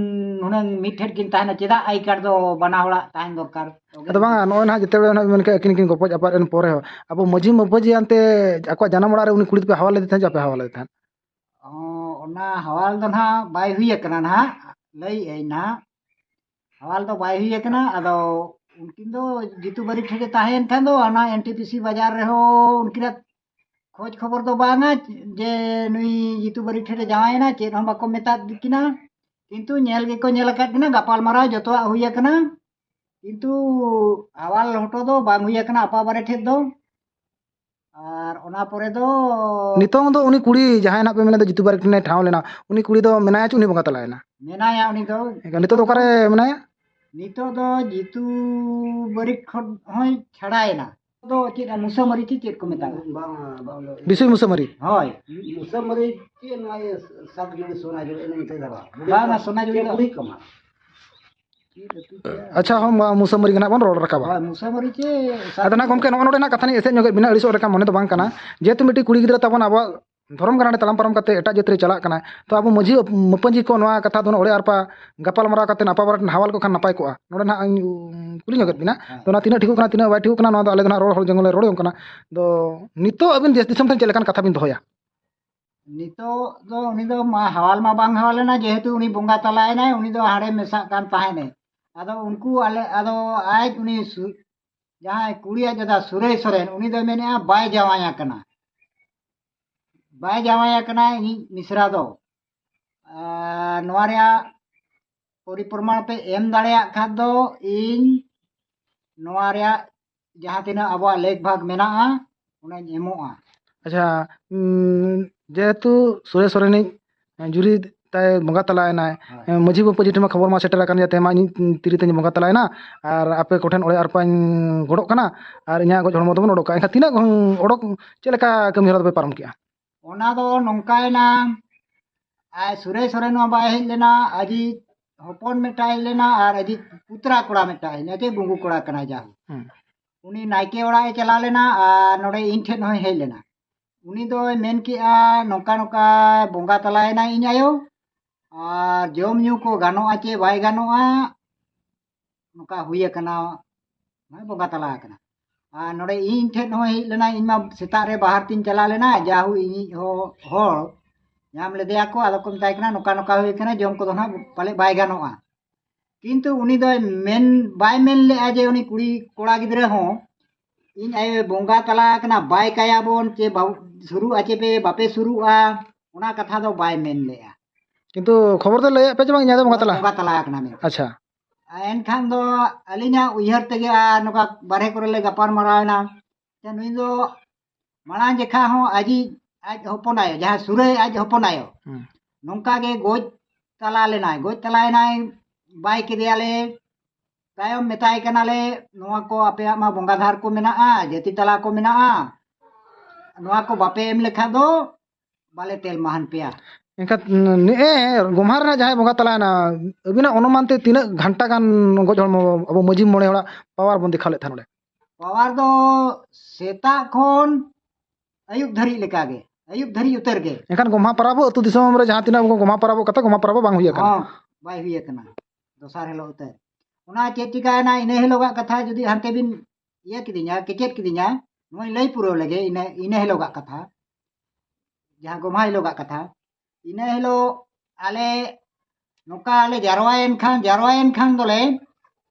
ᱦᱩᱱᱟᱹᱝ ᱢᱤᱫ ᱴᱷᱮᱱ ᱠᱤᱱ ᱛᱟᱦᱮᱱᱟ, ᱪᱮᱫᱟᱜ ᱟᱭ ᱠᱟᱨᱰ ᱫᱚ ᱵᱟᱱᱟ ᱦᱚᱲᱟᱜ ᱛᱟᱦᱮᱱ ᱫᱚᱨᱠᱟᱨ? ᱟᱫᱚ ᱵᱟᱝᱟ, ᱱᱚᱜᱼᱚᱭ ᱱᱟᱦᱟᱜ ᱡᱮᱛᱮ ᱵᱮᱲᱟ ᱱᱟᱦᱟᱜ ᱢᱮᱱ ᱠᱮᱫ ᱟᱹᱠᱤᱱ ᱠᱤᱱ ᱜᱚᱯᱚᱡ ᱟᱯᱟᱫ ᱮᱱ ᱯᱚᱨᱮ ᱦᱚᱸ, ᱟᱵᱚ ᱢᱟᱹᱡᱷᱤ ᱢᱟᱹᱯᱟᱹᱡᱷᱤ ᱟᱱᱛᱮ ᱟᱠᱚᱣᱟᱜ ᱡᱟᱱᱟᱢ ᱚᱲᱟᱜ ᱨᱮ ᱩᱱᱤ ᱠᱩᱲᱤ ᱫᱚᱯᱮ ᱦᱟᱣᱟᱞ ᱞᱮᱫᱮ ᱛᱟᱦᱮᱸᱫ ᱪᱮ ᱵᱟᱯᱮ ᱦᱟᱣᱟᱞ ᱞᱮᱫᱮ ᱛᱟᱦᱮᱸᱫ? ᱚ, ᱚᱱᱟ ᱦᱟᱣᱟᱞ ᱫᱚ ᱱᱟᱦᱟᱜ ᱵᱟᱭ ᱦᱩᱭ ᱟᱠᱟᱱᱟ ᱱᱟᱦᱟᱜ, ᱞᱟᱹᱭᱮᱫ ᱟᱹᱧ ᱱᱟᱦᱟᱜ᱾ ᱦᱟᱣᱟᱞ ᱫᱚ ᱵᱟᱭ ᱦᱩᱭ ᱟᱠᱟᱱᱟ᱾ ᱟᱫᱚ ᱩᱱᱠᱤᱱ ᱫᱚ ᱡᱤᱛᱩ ᱵᱟᱹᱨᱤ ᱴᱷᱮᱱ ᱮ ᱛᱟᱦᱮᱸᱭᱮᱱ ᱠᱷᱟᱱ ᱫᱚ ᱚᱱᱟ ᱮᱱ ᱴᱤ ᱯᱤ ᱥᱤ ᱵᱟᱡᱟᱨ ᱨᱮᱦᱚᱸ ᱩᱱᱠᱤᱱᱟᱜ ᱠᱷᱳᱡᱽ ᱠᱷᱚᱵᱚᱨ ᱫᱚ ᱵᱟᱝᱟ ᱡᱮ ᱱᱩᱭ ᱡᱤᱛᱩ ᱵᱟᱹᱨᱤ ᱴᱷᱮᱱ ᱮ ᱡᱟᱶᱟᱭᱮᱱᱟ, ᱪᱮᱫ ᱦᱚᱸ ᱵᱟᱠᱚ ᱢᱮᱛᱟᱫ ᱠᱤᱱᱟ᱾ ᱠᱤᱱᱛᱩ ᱧᱮᱞ ᱜᱮᱠᱚ ᱧᱮᱞ ᱟᱠᱟᱫ ᱠᱤᱱᱟ, ᱜᱟᱯᱟᱞ ᱢᱟᱨᱟᱣ ᱡᱚᱛᱚᱣᱟᱜ ᱦᱩᱭ ᱟᱠᱟᱱᱟ, ᱠᱤᱱᱛᱩ ᱦᱟᱣᱟᱞ ᱦᱚᱴᱚ ᱫᱚ ᱵᱟᱝ ᱦᱩᱭ ᱟᱠᱟᱱᱟ ᱟᱯᱟ ᱵᱟᱨᱮ ᱴᱷᱮᱱ ᱫᱚ᱾ ᱟᱨ ᱚᱱᱟ ᱯᱚᱨᱮ ᱫᱚ ᱱᱤᱛᱚᱝ ᱫᱚ ᱩᱱᱤ ᱠᱩᱲᱤ ᱡᱟᱦᱟᱸᱭ ᱱᱟᱦᱟᱜ ᱯᱮ ᱢᱮᱱᱮᱫ ᱫᱚ ᱡᱤᱛᱩ ᱵᱟᱨᱤᱠ ᱴᱷᱮᱱᱮ ᱴᱷᱟᱶ ᱞᱮᱱᱟ, ᱩᱱᱤ ᱠᱩᱲᱤ ᱫᱚ ᱢᱮᱱᱟᱭᱟ ᱪᱮ ᱩᱱᱤ ᱵᱚᱸᱜᱟ ᱛᱟᱞᱟᱭᱮᱱᱟ? ᱢᱮᱱᱟᱭᱟ ᱩᱱᱤ ᱫᱚ᱾ ᱮᱱᱠᱷᱟᱱ ᱱᱤᱛᱚᱜ ᱫᱚ ᱚᱠᱟᱨᱮ ᱢᱮᱱᱟᱭᱟ? ᱱᱤᱛᱚᱜ ᱫᱚ ᱡᱤᱛᱩ ᱵᱟᱹᱨᱤᱠ ᱠᱷᱚᱱ ᱦᱚᱸᱭ ᱪᱷᱟᱲᱟᱭᱮᱱᱟ᱾ ᱫᱚ ᱪᱮᱫ ᱢᱩᱥᱟᱹᱢᱟᱹᱨᱤ ᱪᱮ ᱪᱮᱫ ᱠᱚ ᱢᱮᱛᱟᱜᱼᱟ? ᱵᱟᱝ, ᱵᱟᱝ, ᱵᱤᱥᱩᱭ ᱢᱩᱥᱟᱹᱢᱟᱹᱨᱤ᱾ ᱦᱳᱭ᱾ ᱢᱩᱥᱟᱹᱢᱟᱹᱨᱤ ᱪᱮᱫ ᱱᱚᱣᱟ ᱤᱭᱟᱹ ᱥᱟᱛ ᱡᱩᱲᱤ ᱥᱚᱱᱟ ᱡᱩᱲᱤ ᱮᱱᱮ ᱤᱱᱠᱟᱹ ᱫᱷᱟᱨᱟ᱾ ᱵᱟᱝᱟ, ᱥᱚᱱᱟ ᱡᱩᱲᱤ ᱫᱚ ᱠᱩᱲᱤ ᱠᱟᱱᱟ᱾ ᱟᱪᱪᱷᱟ, ᱦᱚᱸ, ᱢᱟ, ᱢᱩᱥᱟᱹᱢᱟᱹᱨᱤ ᱜᱮ ᱱᱟᱜ ᱵᱚᱱ ᱨᱚᱲ ᱨᱟᱠᱟᱵᱟ᱾ ᱦᱳᱭ, ᱢᱩᱥᱟᱹᱢᱟᱹᱨᱤ ᱪᱮ ᱟᱫᱚ ᱱᱟᱜ ᱜᱚᱢᱠᱮ, ᱱᱚᱜᱼᱚ ᱱᱚᱰᱮ ᱱᱟᱜ ᱠᱟᱛᱷᱟ ᱞᱤᱧ ᱮᱥᱮᱫ ᱧᱚᱜᱮᱫ ᱵᱤᱱᱟ, ᱟᱹᱲᱤᱥᱚᱜ ᱞᱮᱠᱟ ᱢᱚᱱᱮ ᱫᱚ ᱵᱟᱝ ᱠᱟᱱᱟ᱾ ᱡᱮᱦᱮᱛᱩ ᱢᱤᱫᱴᱤᱡ ᱠᱩᱲᱤ ᱜᱤᱫᱽᱨᱟᱹ ᱛᱟᱵᱚᱱ ᱟᱵᱚᱣᱟᱜ ᱫᱷᱚᱨᱚᱢ ᱜᱟᱲ ᱨᱮ ᱛᱟᱲᱟᱢ ᱯᱟᱨᱚᱢ ᱠᱟᱛᱮ ᱮᱴᱟᱜ ᱡᱟᱹᱛ ᱨᱮ ᱪᱟᱞᱟᱜ ᱠᱟᱱᱟᱭ, ᱛᱚ ᱟᱵᱚ ᱢᱟᱹᱡᱷᱤ ᱢᱟᱹᱯᱟᱹᱡᱷᱤ ᱠᱚ ᱱᱚᱣᱟ ᱠᱟᱛᱷᱟ ᱫᱚ ᱚᱲᱮ ᱟᱨᱯᱟ ᱜᱟᱯᱟᱞ ᱢᱟᱨᱟᱣ ᱠᱟᱛᱮ ᱟᱯᱟ ᱵᱟᱨᱮ ᱴᱷᱮᱱ ᱦᱟᱣᱟᱞ ᱠᱚ ᱠᱷᱟᱱ ᱱᱟᱯᱟᱭ ᱠᱚᱜᱼᱟ᱾ ᱱᱚᱰᱮ ᱱᱟᱜ ᱤᱧ, ᱩᱸ, ᱠᱩᱞᱤ ᱧᱚᱜᱮᱫ ᱵᱤᱱᱟ᱾ ᱦᱮᱸ᱾ ᱛᱚ ᱚᱱᱟ ᱛᱤᱱᱟᱹᱜ ᱴᱷᱤᱠᱚᱜ ᱠᱟᱱᱟ, ᱛᱤᱱᱟᱹᱜ ᱵᱟᱭ ᱴᱷᱤᱠᱚᱜ ᱠᱟᱱᱟ, ᱱᱚᱣᱟ ᱫᱚ ᱟᱞᱮ ᱫᱚ ᱱᱟᱜ ᱨᱚᱲ ᱦᱚᱲ ᱡᱚᱝ ᱞᱮ ᱨᱚᱲ ᱡᱚᱝ ᱠᱟᱱᱟ᱾ ᱫᱚ ᱱᱤᱛᱚᱜ ᱟᱹᱵᱤᱱ ᱫᱮᱥ ᱫᱤᱥᱚᱢ ᱴᱷᱮᱱ ᱪᱮᱫ ᱞᱮᱠᱟᱱ ᱠᱟᱛᱷᱟ ᱵᱤᱱ ᱫᱚᱦᱚᱭᱟ? ᱱᱤᱛᱚᱜ ᱫᱚ ᱩᱱᱤ ᱫᱚ ᱢᱟ ᱦᱟᱣᱟᱞ ᱢᱟ ᱵᱟᱝ ᱦᱟᱣᱟᱞ ᱮᱱᱟ, ᱡᱮᱦᱮᱛᱩ ᱩᱱᱤ ᱵᱚᱸᱜᱟ ᱛᱟᱞᱟᱭᱮᱱᱟᱭ, ᱩᱱᱤ ᱫᱚ ᱦᱟᱸᱰᱮ ᱢᱮᱥᱟᱜ ᱠᱟᱱ ᱛᱟᱦᱮᱸᱱᱮ᱾ ᱟᱫᱚ ᱩᱱᱠᱩ ᱟᱞᱮ, ᱟᱫᱚ ᱟᱡ ᱩᱱᱤ ᱥᱩ-, ᱡᱟᱦᱟᱸᱭ ᱠᱩᱲᱤᱭᱟᱜ ᱫᱟᱫᱟ ᱥᱩᱨᱮᱥ ᱥᱚᱨᱮᱱ, ᱩᱱᱤ ᱫᱚᱭ ᱢᱮᱱᱮᱫᱼᱟ ᱵᱟᱭ ᱡᱟᱶᱟᱭ ᱟᱠᱟᱱᱟ, ᱵᱟᱭ ᱡᱟᱶᱟᱭ ᱟᱠᱟᱱᱟ ᱤᱧᱤᱡ ᱢᱤᱥᱨᱟ ᱫᱚ᱾ ᱟᱨ ᱱᱚᱣᱟ ᱨᱮᱭᱟᱜ ᱯᱚᱨᱤᱯᱨᱚᱢᱟᱬ ᱯᱮ ᱮᱢ ᱫᱟᱲᱮᱭᱟᱜ ᱠᱷᱟᱱ ᱫᱚ ᱤᱧ ᱱᱚᱣᱟ ᱨᱮᱭᱟᱜ ᱡᱟᱦᱟᱸ ᱛᱤᱱᱟᱹᱜ ᱟᱵᱚᱣᱟᱜ ᱞᱮᱠ ᱵᱷᱟᱜᱽ ᱢᱮᱱᱟᱜᱼᱟ, ᱚᱱᱟᱧ ᱮᱢᱚᱜᱼᱟ᱾ ᱟᱪᱪᱷᱟ, ᱩᱸ, ᱡᱮᱦᱮᱛᱩ ᱥᱩᱨᱮᱥ ᱥᱚᱨᱮᱱᱤᱡ ᱡᱩᱨᱤ ᱛᱟᱭ ᱵᱚᱸᱜᱟ ᱛᱟᱞᱟᱭᱮᱱᱟᱭ, ᱦᱳᱭ᱾ ᱢᱟᱹᱡᱷᱤ ᱵᱟᱵᱟ ᱯᱟᱹᱡᱷᱤ ᱴᱷᱮᱱ ᱢᱟ ᱠᱷᱚᱵᱚᱨ ᱢᱟ ᱥᱮᱴᱮᱨ ᱟᱠᱟᱱ ᱜᱮᱭᱟ, ᱛᱮᱦᱮᱧ ᱢᱟ ᱤᱧ ᱛᱤᱨᱤ ᱛᱤᱧ ᱵᱚᱸᱜᱟ ᱛᱟᱞᱟᱭᱮᱱᱟ ᱟᱨ ᱟᱯᱮ ᱠᱚᱴᱷᱮᱱ ᱚᱲᱮ ᱟᱨᱯᱟᱧ ᱜᱚᱰᱚᱜ ᱠᱟᱱᱟ ᱟᱨ ᱤᱧᱟᱹᱜ ᱜᱚᱡ ᱦᱚᱲᱢᱚ ᱫᱚᱵᱚᱱ ᱚᱰᱚᱠᱟ᱾ ᱮᱱᱠᱷᱟᱱ ᱛᱤᱱᱟᱹᱜ ᱜᱷᱚᱱ-, ᱚᱰᱚᱠ, ᱪᱮᱫ ᱞᱮᱠᱟ ᱠᱟᱹᱢᱤ ᱦᱚᱨᱟ ᱫᱚᱯᱮ ᱯᱟᱨᱚᱢ ᱠᱮᱜᱼᱟ? ᱚᱱᱟ ᱫᱚ ᱱᱚᱝᱠᱟᱭᱮᱱᱟ, ᱟᱨ ᱥᱩᱨᱮᱥ ᱥᱚᱨᱮᱱ ᱢᱟ ᱵᱟᱭ ᱦᱮᱡ ᱞᱮᱱᱟ, ᱟᱡᱤᱡ ᱦᱚᱯᱚᱱ ᱢᱤᱫᱴᱟᱝ ᱦᱮᱡ ᱞᱮᱱᱟ ᱟᱨ ᱟᱡᱤᱡ ᱯᱩᱛᱨᱟ ᱠᱚᱲᱟ ᱢᱤᱫᱴᱟᱝ ᱦᱮᱡ ᱞᱮᱱᱟ, ᱪᱮ ᱜᱩᱝᱜᱩ ᱠᱚᱲᱟ ᱠᱟᱱᱟᱭ ᱡᱟᱦᱳᱠ᱾ ᱦᱩᱸ᱾ ᱩᱱᱤ ᱱᱟᱭᱠᱮ ᱚᱲᱟᱜ ᱮ ᱪᱟᱞᱟᱣ ᱞᱮᱱᱟ ᱟᱨ ᱱᱚᱰᱮ ᱤᱧ ᱴᱷᱮᱱ ᱦᱚᱸᱭ ᱦᱮᱡ ᱞᱮᱱᱟ᱾ ᱩᱱᱤ ᱫᱚᱭ ᱢᱮᱱ ᱠᱮᱜᱼᱟ, ᱱᱚᱝᱠᱟ ᱱᱚᱝᱠᱟ ᱵᱚᱸᱜᱟ ᱛᱟᱞᱟᱭᱮᱱᱟᱭ ᱤᱧ ᱟᱭᱳ, ᱟᱨ ᱡᱚᱢ ᱧᱩ ᱠᱚ ᱜᱟᱱᱚᱜᱼᱟ ᱪᱮ ᱵᱟᱭ ᱜᱟᱱᱚᱜᱼᱟ, ᱱᱚᱝᱠᱟ ᱦᱩᱭ ᱟᱠᱟᱱᱟ, ᱱᱚᱜᱼᱚᱭ ᱵᱚᱸᱜᱟ ᱛᱟᱞᱟ ᱟᱠᱟᱱᱟ᱾ ᱟᱨ ᱱᱚᱰᱮ ᱤᱧ ᱴᱷᱮᱱ ᱦᱚᱸ ᱦᱮᱡ ᱞᱮᱱᱟ, ᱤᱧ ᱢᱟ ᱥᱮᱛᱟᱜ ᱨᱮ ᱵᱟᱦᱟᱨ ᱛᱤᱧ ᱪᱟᱞᱟᱣ ᱞᱮᱱᱟ, ᱡᱟ ᱦᱩᱭ ᱤᱧᱤᱡ ᱦᱚ-, ᱦᱚᱲ ᱧᱟᱢ ᱞᱮᱫᱮᱭᱟ ᱠᱚ, ᱟᱫᱚ ᱠᱚ ᱢᱮᱛᱟᱭ ᱠᱟᱱᱟ, "ᱱᱚᱝᱠᱟ ᱱᱚᱝᱠᱟ ᱦᱩᱭ ᱟᱠᱟᱱᱟ, ᱡᱚᱢ ᱠᱚᱫᱚ ᱱᱟᱦᱟᱜ ᱯᱟᱞᱮ ᱵᱟᱭ ᱜᱟᱱᱚᱜᱼᱟ᱾" ᱠᱤᱱᱛᱩ ᱩᱱᱤ ᱫᱚᱭ ᱢᱮᱱ, ᱵᱟᱭ ᱢᱮᱱ ᱞᱮᱜᱼᱟ ᱡᱮ ᱩᱱᱤ ᱠᱩᱲᱤ ᱠᱚᱲᱟ ᱜᱤᱫᱽᱨᱟᱹ ᱦᱚᱸ ᱤᱧ ᱟᱭᱳᱭ ᱵᱚᱸᱜᱟ ᱛᱟᱞᱟ ᱟᱠᱟᱱᱟ, ᱵᱟᱭ ᱠᱟᱭᱟ ᱵᱚᱱ ᱪᱮ ᱵᱟ-, ᱥᱩᱨᱩᱜ ᱟᱪᱮ ᱯᱮ, ᱵᱟᱯᱮ ᱥᱩᱨᱩᱜᱼᱟ, ᱚᱱᱟ ᱠᱟᱛᱷᱟ ᱫᱚ ᱵᱟᱭ ᱢᱮᱱ ᱞᱮᱜᱼᱟ᱾ ᱠᱤᱱᱛᱩ ᱠᱷᱚᱵᱚᱨ ᱫᱚ ᱞᱟᱹᱭᱟᱫ ᱯᱮ ᱪᱮ ᱵᱟᱝ, ᱤᱧ ᱫᱚ ᱵᱚᱸᱜᱟ ᱛᱟᱞᱟ? ᱵᱚᱸᱜᱟ ᱛᱟᱞᱟ ᱟᱠᱟᱱᱟ ᱢᱮᱱᱛᱮ᱾ ᱟᱪᱪᱷᱟ᱾ ᱮᱱᱠᱷᱟᱱ ᱫᱚ ᱟᱹᱞᱤᱧᱟᱜ ᱩᱭᱦᱟᱹᱨ ᱛᱮᱜᱮ ᱟᱨ ᱱᱚᱝᱠᱟ ᱵᱟᱨᱦᱮ ᱠᱚᱨᱮ ᱞᱮ ᱜᱟᱯᱟᱞ ᱢᱟᱨᱟᱣ ᱮᱱᱟ᱾ ᱡᱮ ᱱᱩᱭ ᱫᱚ ᱢᱟᱲᱟᱝ ᱡᱮᱠᱷᱟ ᱦᱚᱸ ᱟᱡᱤᱡ, ᱟᱡ ᱦᱚᱯᱚᱱ ᱟᱭᱳ, ᱡᱟᱦᱟᱸ ᱥᱩᱨᱟᱹᱭ ᱟᱡ ᱦᱚᱯᱚᱱ ᱟᱭᱳ, ᱦᱩᱸ᱾ ᱱᱚᱝᱠᱟ ᱜᱮ ᱜᱚᱡ ᱛᱟᱞᱟ ᱞᱮᱱᱟᱭ, ᱜᱚᱡ ᱛᱟᱞᱟᱭᱮᱱᱟᱭ, ᱵᱟᱭ ᱠᱮᱫᱮᱭᱟᱞᱮ᱾ ᱛᱟᱭᱚᱢ ᱢᱮᱛᱟᱭ ᱠᱟᱱᱟᱞᱮ, "ᱱᱚᱣᱟ ᱠᱚ ᱟᱯᱮᱭᱟᱜ ᱢᱟ ᱵᱚᱸᱜᱟ ᱫᱷᱟᱨ ᱠᱚ ᱢᱮᱱᱟᱜᱼᱟ, ᱡᱟᱹᱛᱤ ᱛᱟᱞᱟ ᱠᱚ ᱢᱮᱱᱟᱜᱼᱟ, ᱱᱚᱣᱟ ᱠᱚ ᱵᱟᱯᱮ ᱮᱢ ᱞᱮᱠᱷᱟᱱ ᱫᱚ ᱵᱟᱞᱮ ᱛᱮᱞ ᱢᱟᱦᱟᱱ ᱯᱮᱭᱟ᱾" ᱮᱱᱠᱷᱟᱱ ᱱᱮᱜᱼᱮ ᱜᱚᱢᱦᱟ ᱨᱮᱱᱟᱜ ᱡᱟᱦᱟᱸᱭ ᱵᱚᱸᱜᱟ ᱛᱟᱞᱟᱭᱮᱱᱟ, ᱟᱹᱵᱤᱱᱟᱜ ᱚᱱᱩᱢᱟᱱ ᱛᱮ ᱛᱤᱱᱟᱹᱜ ᱜᱷᱟᱱᱴᱟ ᱜᱟᱱ ᱜᱚᱡ ᱦᱚᱲᱢᱚ ᱟᱵᱚ ᱢᱟᱹᱡᱷᱤ ᱢᱚᱬᱮ ᱦᱚᱲᱟᱜ ᱯᱟᱣᱟᱨ ᱵᱚᱱ ᱫᱮᱠᱷᱟᱣ ᱞᱮᱫ ᱛᱟᱦᱮᱸ ᱱᱚᱰᱮ? ᱯᱟᱣᱟᱨ ᱫᱚ ᱥᱮᱛᱟᱜ ᱠᱷᱚᱱ ᱟᱹᱭᱩᱵ ᱫᱷᱟᱹᱨᱤᱡ ᱞᱮᱠᱟᱜᱮ, ᱟᱹᱭᱩᱵ ᱫᱷᱟᱹᱨᱤᱡ ᱩᱛᱟᱹᱨ ᱜᱮ᱾ ᱮᱱᱠᱷᱟᱱ ᱜᱚᱢᱦᱟ ᱯᱟᱨᱟᱵᱽ ᱟᱹᱛᱩ ᱫᱤᱥᱚᱢ ᱨᱮ ᱡᱟᱦᱟᱸ ᱛᱤᱱᱟᱹᱜ ᱟᱵᱚ ᱠᱚ ᱜᱚᱢᱦᱟ ᱯᱟᱨᱟᱵᱚᱜ ᱠᱟᱛᱮ, ᱜᱚᱢᱦᱟ ᱯᱟᱨᱟᱵᱽ ᱵᱟᱝ ᱦᱩᱭ ᱟᱠᱟᱱᱟ᱾ ᱦᱚᱸ, ᱵᱟᱭ ᱦᱩᱭ ᱟᱠᱟᱱᱟ᱾ ᱫᱚᱥᱟᱨ ᱦᱤᱞᱳᱜ ᱩᱛᱟᱹᱨ᱾ ᱚᱱᱟ ᱪᱮᱫ ᱪᱤᱠᱟᱭᱮᱱᱟ, ᱤᱱᱟᱹ ᱦᱤᱞᱳᱜᱟᱜ ᱠᱟᱛᱷᱟ ᱡᱩᱫᱤ ᱦᱟᱱᱛᱮ ᱵᱤᱱ ᱤᱭᱟᱹ ᱠᱤᱫᱤᱧᱟ, ᱠᱮᱪᱮᱫ ᱠᱤᱫᱤᱧᱟ, ᱱᱚᱣᱟᱧ ᱞᱟᱹᱭ ᱯᱩᱨᱟᱹᱣ ᱞᱮᱜᱮ, ᱤᱱᱟᱹ, ᱤᱱᱟᱹ ᱦᱤᱞᱳᱜᱟᱜ ᱠᱟᱛᱷᱟ, ᱡᱟᱦᱟᱸ ᱜᱚᱢᱦᱟ ᱦᱤᱞᱳᱜᱟᱜ ᱠᱟᱛᱷᱟ᱾ ᱤᱱᱟᱹ ᱦᱤᱞᱳᱜ ᱟᱞᱮ ᱱᱚᱝᱠᱟ ᱞᱮ ᱡᱟᱨᱣᱟᱭᱮᱱ ᱠᱷᱟᱱ, ᱡᱟᱨᱣᱟᱭᱮᱱ ᱠᱷᱟᱱ ᱫᱚᱞᱮ,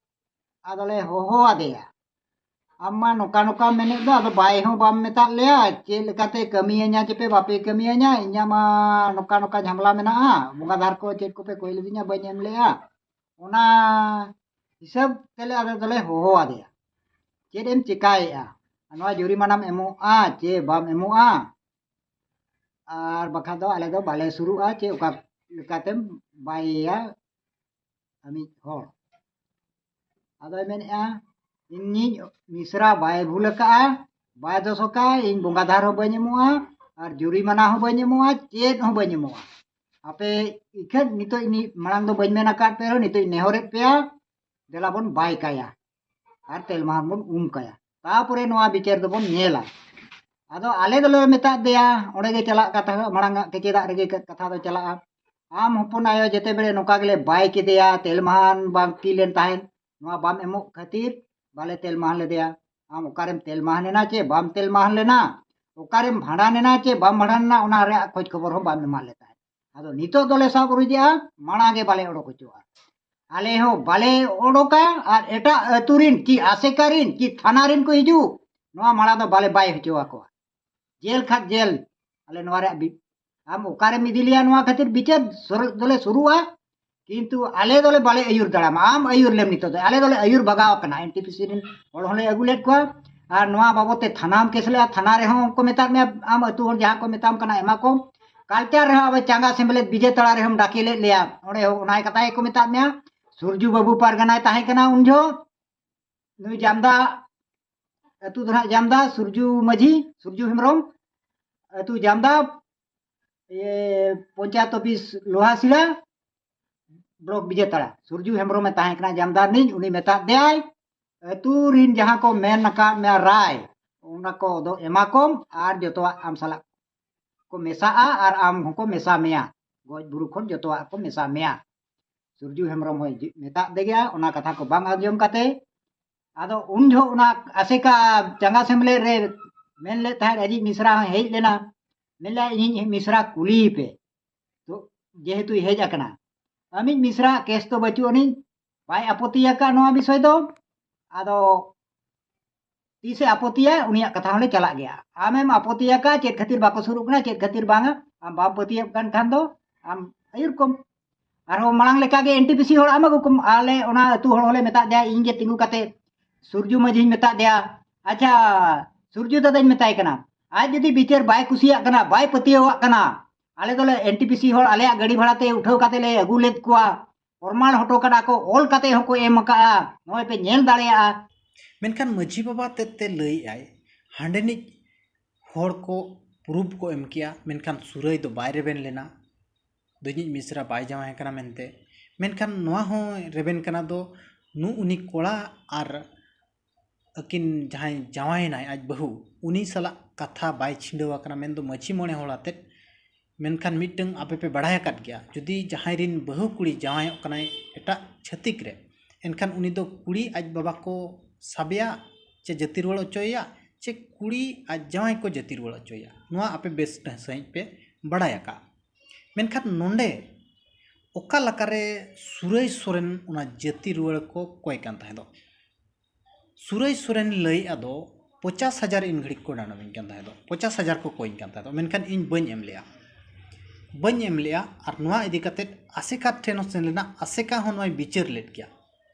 ᱟᱫᱚᱞᱮ ᱦᱚᱦᱚ ᱟᱫᱮᱭᱟ, "ᱟᱢ ᱢᱟ ᱱᱚᱝᱠᱟ ᱱᱚᱝᱠᱟ ᱢᱮᱱᱮᱫ ᱫᱚ, ᱟᱫᱚ ᱵᱟᱭ ᱦᱚᱸ ᱵᱟᱢ ᱢᱮᱛᱟᱫ ᱞᱮᱭᱟ, ᱪᱮᱫ ᱞᱮᱠᱟᱛᱮ ᱠᱟᱹᱢᱤᱭᱟᱹᱧᱟ ᱪᱮᱯᱮ ᱵᱟᱯᱮ ᱠᱟᱹᱢᱤᱭᱟᱹᱧᱟ, ᱤᱧᱟᱹᱜ ᱢᱟ ᱱᱚᱝᱠᱟ ᱱᱚᱝᱠᱟ ᱡᱷᱟᱢᱞᱟ ᱢᱮᱱᱟᱜᱼᱟ, ᱵᱚᱸᱜᱟ ᱫᱷᱟᱨ ᱠᱚ ᱪᱮᱫ ᱠᱚᱯᱮ ᱠᱚᱭ ᱞᱤᱫᱤᱧᱟ ᱵᱟᱹᱧ ᱮᱢ ᱞᱮᱜᱼᱟ᱾" ᱚᱱᱟ ᱦᱤᱥᱟᱹᱵ ᱛᱮᱞᱮ ᱟᱞᱮ ᱫᱚᱞᱮ ᱦᱚᱦᱚ ᱟᱫᱮᱭᱟ, "ᱪᱮᱫ ᱮᱢ ᱪᱮᱠᱟᱭᱮᱫᱼᱟ? ᱱᱚᱣᱟ ᱡᱩᱨᱤᱢᱟᱱᱟᱢ ᱮᱢᱚᱜᱼᱟ ᱪᱮ ᱵᱟᱢ ᱮᱢᱚᱜᱼᱟ? ᱟᱨ ᱵᱟᱠᱷᱟᱱ ᱫᱚ ᱟᱞᱮ ᱫᱚ ᱵᱟᱞᱮ ᱥᱩᱨᱩᱜᱼᱟ ᱪᱮ ᱚᱠᱟ ᱞᱮᱠᱟᱛᱮᱢ ᱵᱟᱭᱮᱭᱟ ᱟᱢᱤᱡ ᱦᱚᱲ?" ᱟᱫᱚᱭ ᱢᱮᱱᱮᱫᱼᱟ, "ᱤᱧᱤᱡ ᱢᱤᱥᱨᱟ ᱵᱟᱭ ᱵᱷᱩᱞ ᱟᱠᱟᱫᱼᱟ, ᱵᱟᱭ ᱫᱳᱥ ᱟᱠᱟᱫᱼᱟ, ᱤᱧ ᱵᱚᱸᱜᱟ ᱫᱷᱟᱨ ᱦᱚᱸ ᱵᱟᱹᱧ ᱮᱢᱚᱜᱼᱟ, ᱟᱨ ᱡᱩᱨᱤᱢᱟᱱᱟ ᱦᱚᱸ ᱵᱟᱹᱧ ᱮᱢᱚᱜᱼᱟ, ᱪᱮᱫ ᱦᱚᱸ ᱵᱟᱹᱧ ᱮᱢᱚᱜᱼᱟ᱾ ᱟᱯᱮ ᱤᱠᱷᱟᱹᱱ ᱱᱤᱛᱚᱜ ᱤᱧ ᱢᱟᱲᱟᱝ ᱫᱚ ᱵᱟᱹᱧ ᱢᱮᱱ ᱟᱠᱟᱫ ᱯᱮ ᱨᱮᱦᱚᱸ, ᱱᱤᱛᱚᱜ ᱤᱧ ᱱᱮᱦᱚᱨᱮᱫ ᱯᱮᱭᱟ, ᱫᱮᱞᱟ ᱵᱚᱱ ᱵᱟᱭ ᱠᱟᱭᱟ ᱟᱨ ᱛᱮᱞ ᱢᱟᱦᱟ ᱵᱚᱱ ᱩᱢ ᱠᱟᱭᱟ, ᱛᱟᱯᱚᱨᱮ ᱱᱚᱣᱟ ᱵᱤᱪᱟᱹᱨ ᱫᱚᱵᱚᱱ ᱧᱮᱞᱟ᱾" ᱟᱫᱚ ᱟᱞᱮ ᱫᱚᱞᱮ ᱢᱮᱛᱟᱫ ᱫᱮᱭᱟ, ᱚᱸᱰᱮ ᱜᱮ ᱪᱟᱞᱟᱜ ᱠᱟᱛᱷᱟ, ᱢᱟᱲᱟᱝ ᱟᱜ ᱠᱮᱪᱮᱫᱟᱜ ᱨᱮᱜᱮ ᱠᱟᱛᱷᱟ ᱫᱚ ᱪᱟᱞᱟᱜᱼᱟ᱾ ᱟᱢ ᱦᱚᱯᱚᱱ ᱟᱭᱳ ᱡᱮᱛᱮ ᱵᱮᱲᱮ ᱱᱚᱝᱠᱟ ᱜᱮᱞᱮ ᱵᱟᱭ ᱠᱮᱫᱮᱭᱟ, ᱛᱮᱞᱢᱟᱦᱟᱱ ᱵᱟᱝᱠᱤ ᱞᱮᱱ ᱛᱟᱦᱮᱸᱫ, ᱱᱚᱣᱟ ᱵᱟᱢ ᱮᱢᱚᱜ ᱠᱷᱟᱹᱛᱤᱨ ᱵᱟᱞᱮ ᱛᱮᱞᱢᱟᱦᱟᱱ ᱞᱮᱫᱮᱭᱟ᱾ ᱟᱢ ᱚᱠᱟᱨᱮᱢ ᱛᱮᱞᱢᱟᱦᱟᱱ ᱮᱱᱟ ᱪᱮ ᱵᱟᱢ ᱛᱮᱞᱢᱟᱦᱟᱱ ᱞᱮᱱᱟ, ᱚᱠᱟᱨᱮᱢ ᱵᱷᱟᱸᱰᱟᱱ ᱮᱱᱟ ᱪᱮ ᱵᱟᱢ ᱵᱷᱟᱸᱰᱟᱱ ᱮᱱᱟ, ᱚᱱᱟ ᱨᱮᱭᱟᱜ ᱠᱷᱚᱡᱽ ᱠᱷᱚᱵᱚᱨ ᱦᱚᱸ ᱵᱟᱢ ᱮᱢᱟᱫ ᱞᱮ ᱛᱟᱦᱮᱸᱫ᱾ ᱟᱫᱚ ᱱᱤᱛᱚᱜ ᱫᱚᱞᱮ ᱥᱟᱵ ᱨᱩᱡᱮᱜᱼᱟ, ᱢᱟᱲᱟᱝ ᱜᱮ ᱵᱟᱞᱮ ᱚᱰᱚᱠ ᱦᱚᱪᱚᱣᱟᱜᱼᱟ᱾ ᱟᱞᱮ ᱦᱚᱸ ᱵᱟᱞᱮ ᱚᱰᱚᱠᱟ ᱟᱨ ᱮᱴᱟᱜ ᱟᱹᱛᱩ ᱨᱤᱱ ᱠᱤ ᱟᱥᱮᱠᱟ ᱨᱤᱱ ᱠᱤ ᱛᱷᱟᱱᱟ ᱨᱤᱱ ᱠᱚ ᱦᱤᱡᱩᱜ, ᱱᱚᱣᱟ ᱢᱟᱲᱟᱝ ᱫᱚ ᱵᱟᱞᱮ ᱵᱟᱭ ᱦᱚᱪᱚ ᱟᱠᱚᱣᱟ᱾ ᱡᱮᱞ ᱠᱷᱟᱱ ᱡᱮᱞ᱾ ᱟᱞᱮ ᱱᱚᱣᱟ ᱨᱮᱭᱟᱜ ᱵᱤ-, ᱟᱢ ᱚᱠᱟᱨᱮᱢ ᱤᱫᱤ ᱞᱮᱭᱟ ᱱᱚᱣᱟ ᱠᱷᱟᱹᱛᱤᱨ ᱵᱤᱪᱟᱹᱨ ᱥᱩᱨ ᱫᱚᱞᱮ ᱥᱩᱨᱩᱜᱼᱟ, ᱠᱤᱱᱛᱩ ᱟᱞᱮ ᱫᱚᱞᱮ ᱵᱟᱞᱮ ᱟᱹᱭᱩᱨ ᱫᱟᱲᱮᱭᱟᱢᱟ᱾ ᱟᱢ ᱟᱹᱭᱩᱨ ᱞᱮᱢ, ᱱᱤᱛᱚᱜ ᱫᱚ ᱟᱞᱮ ᱫᱚᱞᱮ ᱟᱹᱭᱩᱨ ᱵᱟᱜᱟᱣ ᱟᱠᱟᱱᱟ, ᱮᱱ ᱴᱤ ᱯᱤ ᱥᱤ ᱨᱮᱱ ᱦᱚᱲ ᱦᱚᱸᱞᱮ ᱟᱹᱜᱩ ᱞᱮᱫ ᱠᱚᱣᱟ᱾ ᱟᱨ ᱱᱚᱣᱟ ᱵᱟᱵᱚᱫ ᱛᱮ ᱛᱷᱟᱱᱟᱢ ᱠᱮᱥ ᱞᱮᱫᱼᱟ, ᱛᱷᱟᱱᱟ ᱨᱮᱦᱚᱸ ᱠᱚ ᱢᱮᱛᱟᱫ ᱢᱮᱭᱟ, ᱟᱢ ᱟᱹᱛᱩ ᱦᱚᱲ ᱡᱟᱦᱟᱸ ᱠᱚ ᱢᱮᱛᱟᱢ ᱠᱟᱱᱟ ᱮᱢᱟ ᱠᱚᱢ᱾ ᱠᱟᱞᱪᱟᱨ ᱨᱮᱦᱚᱸ ᱟᱵᱚ ᱪᱟᱸᱜᱟ ᱥᱮᱢᱞᱮᱫ ᱵᱤᱡᱮ ᱛᱟᱲᱟ ᱨᱮᱦᱚᱸᱢ ᱰᱟᱠᱮ ᱞᱮᱫ ᱞᱮᱭᱟ, ᱚᱸᱰᱮ ᱦᱚᱸ ᱚᱱᱟ ᱠᱟᱛᱷᱟ ᱜᱮᱠᱚ ᱢᱮᱛᱟᱫ ᱢᱮᱭᱟ᱾ ᱥᱩᱨᱡᱩ ᱵᱟᱹᱵᱩ ᱯᱟᱨᱜᱟᱱᱟᱭ ᱛᱟᱦᱮᱸ ᱠᱟᱱᱟ ᱩᱱ ᱡᱚᱦᱚᱜ, ᱱᱩᱭ ᱡᱟᱢᱫᱟ ᱟᱹᱛᱩ ᱫᱚ ᱱᱟᱦᱟᱜ ᱡᱟᱢᱫᱟ, ᱥᱩᱨᱡᱩ ᱢᱟᱹᱡᱷᱤ, ᱥᱩᱨᱡᱩ ᱦᱮᱢᱵᱨᱚᱢ ᱟᱹᱛᱩ ᱡᱟᱢᱫᱟ, ᱤᱭᱟᱹ, ᱯᱚᱧᱪᱟᱭᱮᱛ ᱚᱯᱷᱤᱥ ᱞᱳᱦᱟᱥᱤᱞᱟ, ᱵᱞᱚᱠ ᱵᱤᱡᱮᱛᱟᱲᱟ᱾ ᱥᱩᱨᱡᱩ ᱦᱮᱢᱵᱨᱚᱢᱮ ᱛᱟᱦᱮᱸ ᱠᱟᱱᱟ ᱡᱟᱢᱫᱟ ᱨᱤᱱᱤᱡ, ᱩᱱᱤ ᱢᱮᱛᱟᱫ ᱫᱮᱭᱟᱭ, ᱟᱹᱛᱩ ᱨᱤᱱ ᱡᱟᱦᱟᱸ ᱠᱚ ᱢᱮᱱ ᱟᱠᱟᱫ ᱢᱮᱭᱟ ᱨᱟᱭ, ᱚᱱᱟ ᱠᱚ ᱫᱚ ᱮᱢᱟ ᱠᱚᱢ ᱟᱨ ᱡᱚᱛᱚᱣᱟᱜ ᱟᱢ ᱥᱟᱞᱟᱜ ᱠᱚ ᱢᱮᱥᱟᱜᱼᱟ ᱟᱨ ᱟᱢ ᱦᱚᱸᱠᱚ ᱢᱮᱥᱟ ᱢᱮᱭᱟ᱾ ᱜᱚᱡ ᱵᱩᱨᱩ ᱠᱷᱚᱱ ᱡᱚᱛᱚᱣᱟᱜ ᱠᱚ ᱢᱮᱥᱟ ᱢᱮᱭᱟ᱾ ᱥᱩᱨᱡᱩ ᱦᱮᱢᱵᱨᱚᱢ ᱦᱚᱸᱭ ᱡᱤ-, ᱢᱮᱛᱟᱜ ᱫᱮᱜᱮᱭᱟ᱾ ᱚᱱᱟ ᱠᱟᱛᱷᱟ ᱠᱚ ᱵᱟᱝ ᱟᱸᱡᱚᱢ ᱠᱟᱛᱮ, ᱟᱫᱚ ᱩᱱ ᱡᱚᱦᱚᱜ ᱚᱱᱟ ᱟᱥᱮᱠᱟ ᱪᱟᱸᱜᱟ ᱥᱮᱢᱞᱮᱫ ᱨᱮ ᱢᱮᱱ ᱞᱮᱫ ᱛᱟᱦᱮᱸᱫ, ᱟᱡᱤᱡ ᱢᱤᱥᱨᱟ ᱦᱚᱸᱭ ᱦᱮᱡ ᱞᱮᱱᱟ, ᱢᱮᱱ ᱞᱮᱫᱼᱟ, "ᱤᱧᱤᱡ ᱢᱤᱥᱨᱟ ᱠᱩᱞᱤᱭᱮᱯᱮ, ᱛᱚ ᱡᱮᱦᱮᱛᱩᱭ ᱦᱮᱡ ᱟᱠᱟᱱᱟ, ᱟᱢᱤᱡ ᱢᱤᱥᱨᱟ ᱠᱮᱥ ᱫᱚ ᱵᱟᱹᱪᱩᱜ ᱟᱹᱱᱤᱡ, ᱵᱟᱭ ᱟᱯᱚᱛᱤ ᱟᱠᱟᱫ ᱱᱚᱣᱟ ᱵᱤᱥᱚᱭ ᱫᱚ, ᱟᱫᱚ ᱛᱤᱥᱮ ᱟᱯᱚᱛᱤᱭᱟ, ᱩᱱᱤᱭᱟᱜ ᱠᱟᱛᱷᱟ ᱦᱚᱸᱞᱮ ᱪᱟᱞᱟᱜ ᱜᱮᱭᱟ᱾ ᱟᱢᱮᱢ ᱟᱯᱚᱛᱤ ᱟᱠᱟᱫ, ᱪᱮᱫ ᱠᱷᱟᱹᱛᱤᱨ ᱵᱟᱠᱚ ᱥᱩᱨᱩᱜ ᱠᱟᱱᱟ, ᱪᱮᱫ ᱠᱷᱟᱹᱛᱤᱨ ᱵᱟᱝᱟ, ᱟᱢ ᱵᱟᱢ ᱯᱟᱹᱛᱭᱟᱹᱜ ᱠᱟᱱ ᱠᱷᱟᱱ ᱫᱚ ᱟᱢ ᱟᱹᱭᱩᱨ ᱠᱚᱢ᱾ ᱟᱨᱦᱚᱸ ᱢᱟᱲᱟᱝ ᱞᱮᱠᱟᱜᱮ ᱮᱱ ᱴᱤ ᱯᱤ ᱥᱤ ᱦᱚᱲ ᱟᱢ ᱟᱹᱜᱩ ᱠᱚᱢ᱾ ᱟᱞᱮ ᱚᱱᱟ ᱟᱹᱛᱩ ᱦᱚᱲ ᱦᱚᱸᱞᱮ ᱢᱮᱛᱟᱫ ᱫᱮᱭᱟ, ᱤᱧ ᱜᱮ ᱛᱤᱸᱜᱩ ᱠᱟᱛᱮ ᱥᱩᱨᱡᱩ ᱢᱟᱹᱡᱷᱤᱧ ᱢᱮᱛᱟᱫ ᱫᱮᱭᱟ, ᱟᱪᱪᱷᱟ, ᱥᱩᱨᱡᱩ ᱫᱟᱫᱟᱧ ᱢᱮᱛᱟᱭ ᱠᱟᱱᱟ, ᱟᱡ ᱡᱩᱫᱤ ᱵᱤᱪᱟᱹᱨ ᱵᱟᱭ ᱠᱩᱥᱤᱭᱟᱜ ᱠᱟᱱᱟ, ᱵᱟᱭ ᱯᱟᱹᱛᱭᱟᱹᱣᱟᱜ ᱠᱟᱱᱟ, ᱟᱞᱮ ᱫᱚᱞᱮ ᱮᱱ ᱴᱤ ᱯᱤ ᱥᱤ ᱦᱚᱲ ᱟᱞᱮᱭᱟᱜ ᱜᱟᱹᱰᱤ ᱵᱷᱟᱲᱟ ᱛᱮ ᱩᱴᱷᱟᱹᱣ ᱠᱟᱛᱮ ᱞᱮ ᱟᱹᱜᱩ ᱞᱮᱫ ᱠᱚᱣᱟ, ᱯᱨᱚᱢᱟᱱ ᱦᱚᱴᱚ ᱠᱟᱫᱟ ᱠᱚ, ᱚᱞ ᱠᱟᱛᱮ ᱦᱚᱸᱠᱚ ᱮᱢ ᱟᱠᱟᱫᱼᱟ, ᱱᱚᱜᱼᱚᱭ ᱯᱮ ᱧᱮᱞ ᱫᱟᱲᱮᱭᱟᱜᱼᱟ᱾ ᱢᱮᱱᱠᱷᱟᱱ ᱢᱟᱹᱡᱷᱤ ᱵᱟᱵᱟ ᱛᱮᱫ ᱛᱮ ᱞᱟᱹᱭᱮᱫᱼᱟᱭ, ᱦᱟᱸᱰᱮᱱᱤᱡ ᱦᱚᱲ ᱠᱚ ᱯᱨᱩᱯᱷ ᱠᱚ ᱮᱢ ᱠᱮᱜᱼᱟ, ᱢᱮᱱᱠᱷᱟᱱ ᱥᱩᱨᱟᱹᱭ ᱫᱚ ᱵᱟᱭ ᱨᱮᱵᱮᱱ ᱞᱮᱱᱟ, ᱫᱚ ᱤᱧᱤᱡ ᱢᱤᱥᱨᱟ ᱵᱟᱭ ᱡᱟᱶᱟᱭ ᱠᱟᱱᱟ ᱢᱮᱱᱛᱮ᱾ ᱢᱮᱱᱠᱷᱟᱱ ᱱᱚᱣᱟ ᱦᱚᱸ ᱨᱮᱵᱮᱱ ᱠᱟᱱᱟ ᱫᱚ ᱱᱩ-, ᱩᱱᱤ ᱠᱚᱲᱟ ᱟᱨ ᱟᱹᱠᱤᱱ ᱡᱟᱦᱟᱸᱭ ᱡᱟᱶᱟᱭᱮᱱᱟᱭ ᱟᱡ ᱵᱟᱹᱦᱩ, ᱩᱱᱤ ᱥᱟᱞᱟᱜ ᱠᱟᱛᱷᱟ ᱵᱟᱭ ᱪᱷᱤᱰᱟᱹᱣ ᱟᱠᱟᱱᱟ, ᱢᱮᱱᱫᱚ ᱢᱟᱹᱡᱷᱤ ᱢᱚᱬᱮ ᱦᱚᱲ ᱟᱛᱮᱫ ᱢᱮᱱᱠᱷᱟᱱ ᱢᱤᱫᱴᱟᱝ ᱟᱯᱮ ᱯᱮ ᱵᱟᱲᱟᱭ ᱟᱠᱟᱫ ᱜᱮᱭᱟ, ᱡᱩᱫᱤ ᱡᱟᱦᱟᱸᱭ ᱨᱤᱱ ᱵᱟᱹᱦᱩ ᱠᱩᱲᱤ ᱡᱟᱶᱟᱭᱚᱜ ᱠᱟᱱᱟᱭ ᱮᱴᱟᱜ ᱪᱷᱟᱹᱛᱤᱠ ᱨᱮ, ᱮᱱᱠᱷᱟᱱ ᱩᱱᱤ ᱫᱚ ᱠᱩᱲᱤ ᱟᱡ ᱵᱟᱵᱟ ᱠᱚ ᱥᱟᱵᱮᱭᱟ, ᱪᱮ ᱡᱟᱹᱛᱤ ᱨᱩᱣᱟᱹᱲ ᱦᱚᱪᱚᱭᱮᱭᱟ, ᱪᱮ ᱠᱩᱲᱤ ᱟᱡ ᱡᱟᱶᱟᱭ ᱠᱚ ᱡᱟᱹᱛᱤ ᱨᱩᱣᱟᱹᱲ ᱦᱚᱪᱚᱭᱮᱭᱟ᱾ ᱱᱚᱣᱟ ᱟᱯᱮ ᱵᱮᱥ ᱥᱟᱺᱦᱤᱡ ᱯᱮ ᱵᱟᱲᱟᱭ ᱟᱠᱟᱫᱼᱟ᱾ ᱢᱮᱱᱠᱷᱟᱱ ᱱᱚᱰᱮ ᱚᱠᱟ ᱞᱮᱠᱟᱨᱮ ᱥᱩᱨᱟᱹᱭ ᱥᱚᱨᱮᱱ ᱚᱱᱟ ᱡᱟᱹᱛᱤ ᱨᱩᱣᱟᱹᱲ ᱠᱚ ᱠᱚᱭ ᱠᱟᱱ ᱛᱟᱦᱮᱸ ᱫᱚ? ᱥᱩᱨᱟᱹᱭ ᱥᱚᱨᱮᱱ ᱞᱟᱹᱭᱮᱫᱼᱟ ᱫᱚ ᱯᱚᱪᱟᱥ ᱦᱟᱡᱟᱨ ᱤᱱ ᱜᱷᱟᱹᱲᱤᱡ ᱠᱚ ᱰᱟᱸᱰᱚᱢᱤᱧ ᱠᱟᱱ ᱛᱟᱦᱮᱸ ᱫᱚ, ᱯᱚᱪᱟᱥ ᱦᱟᱡᱟᱨ ᱠᱚ ᱠᱚᱭᱤᱧ ᱠᱟᱱ ᱛᱟᱦᱮᱸ ᱫᱚ, ᱢᱮᱱᱠᱷᱟᱱ ᱤᱧ ᱵᱟᱹᱧ ᱮᱢ ᱞᱮᱜᱼᱟ, ᱵᱟᱹᱧ ᱮᱢ ᱞᱮᱜᱼᱟ᱾ ᱟᱨ ᱱᱚᱣᱟ ᱤᱫᱤ ᱠᱟᱛᱮᱫ ᱟᱥᱮᱠᱟ ᱴᱷᱮᱱ ᱦᱚᱸ ᱥᱮᱱ ᱞᱮᱱᱟ, ᱟᱥᱮᱠᱟ ᱦᱚᱸ ᱱᱚᱣᱟᱭ ᱵᱤᱪᱟᱹᱨ ᱞᱮᱫ ᱜᱮᱭᱟ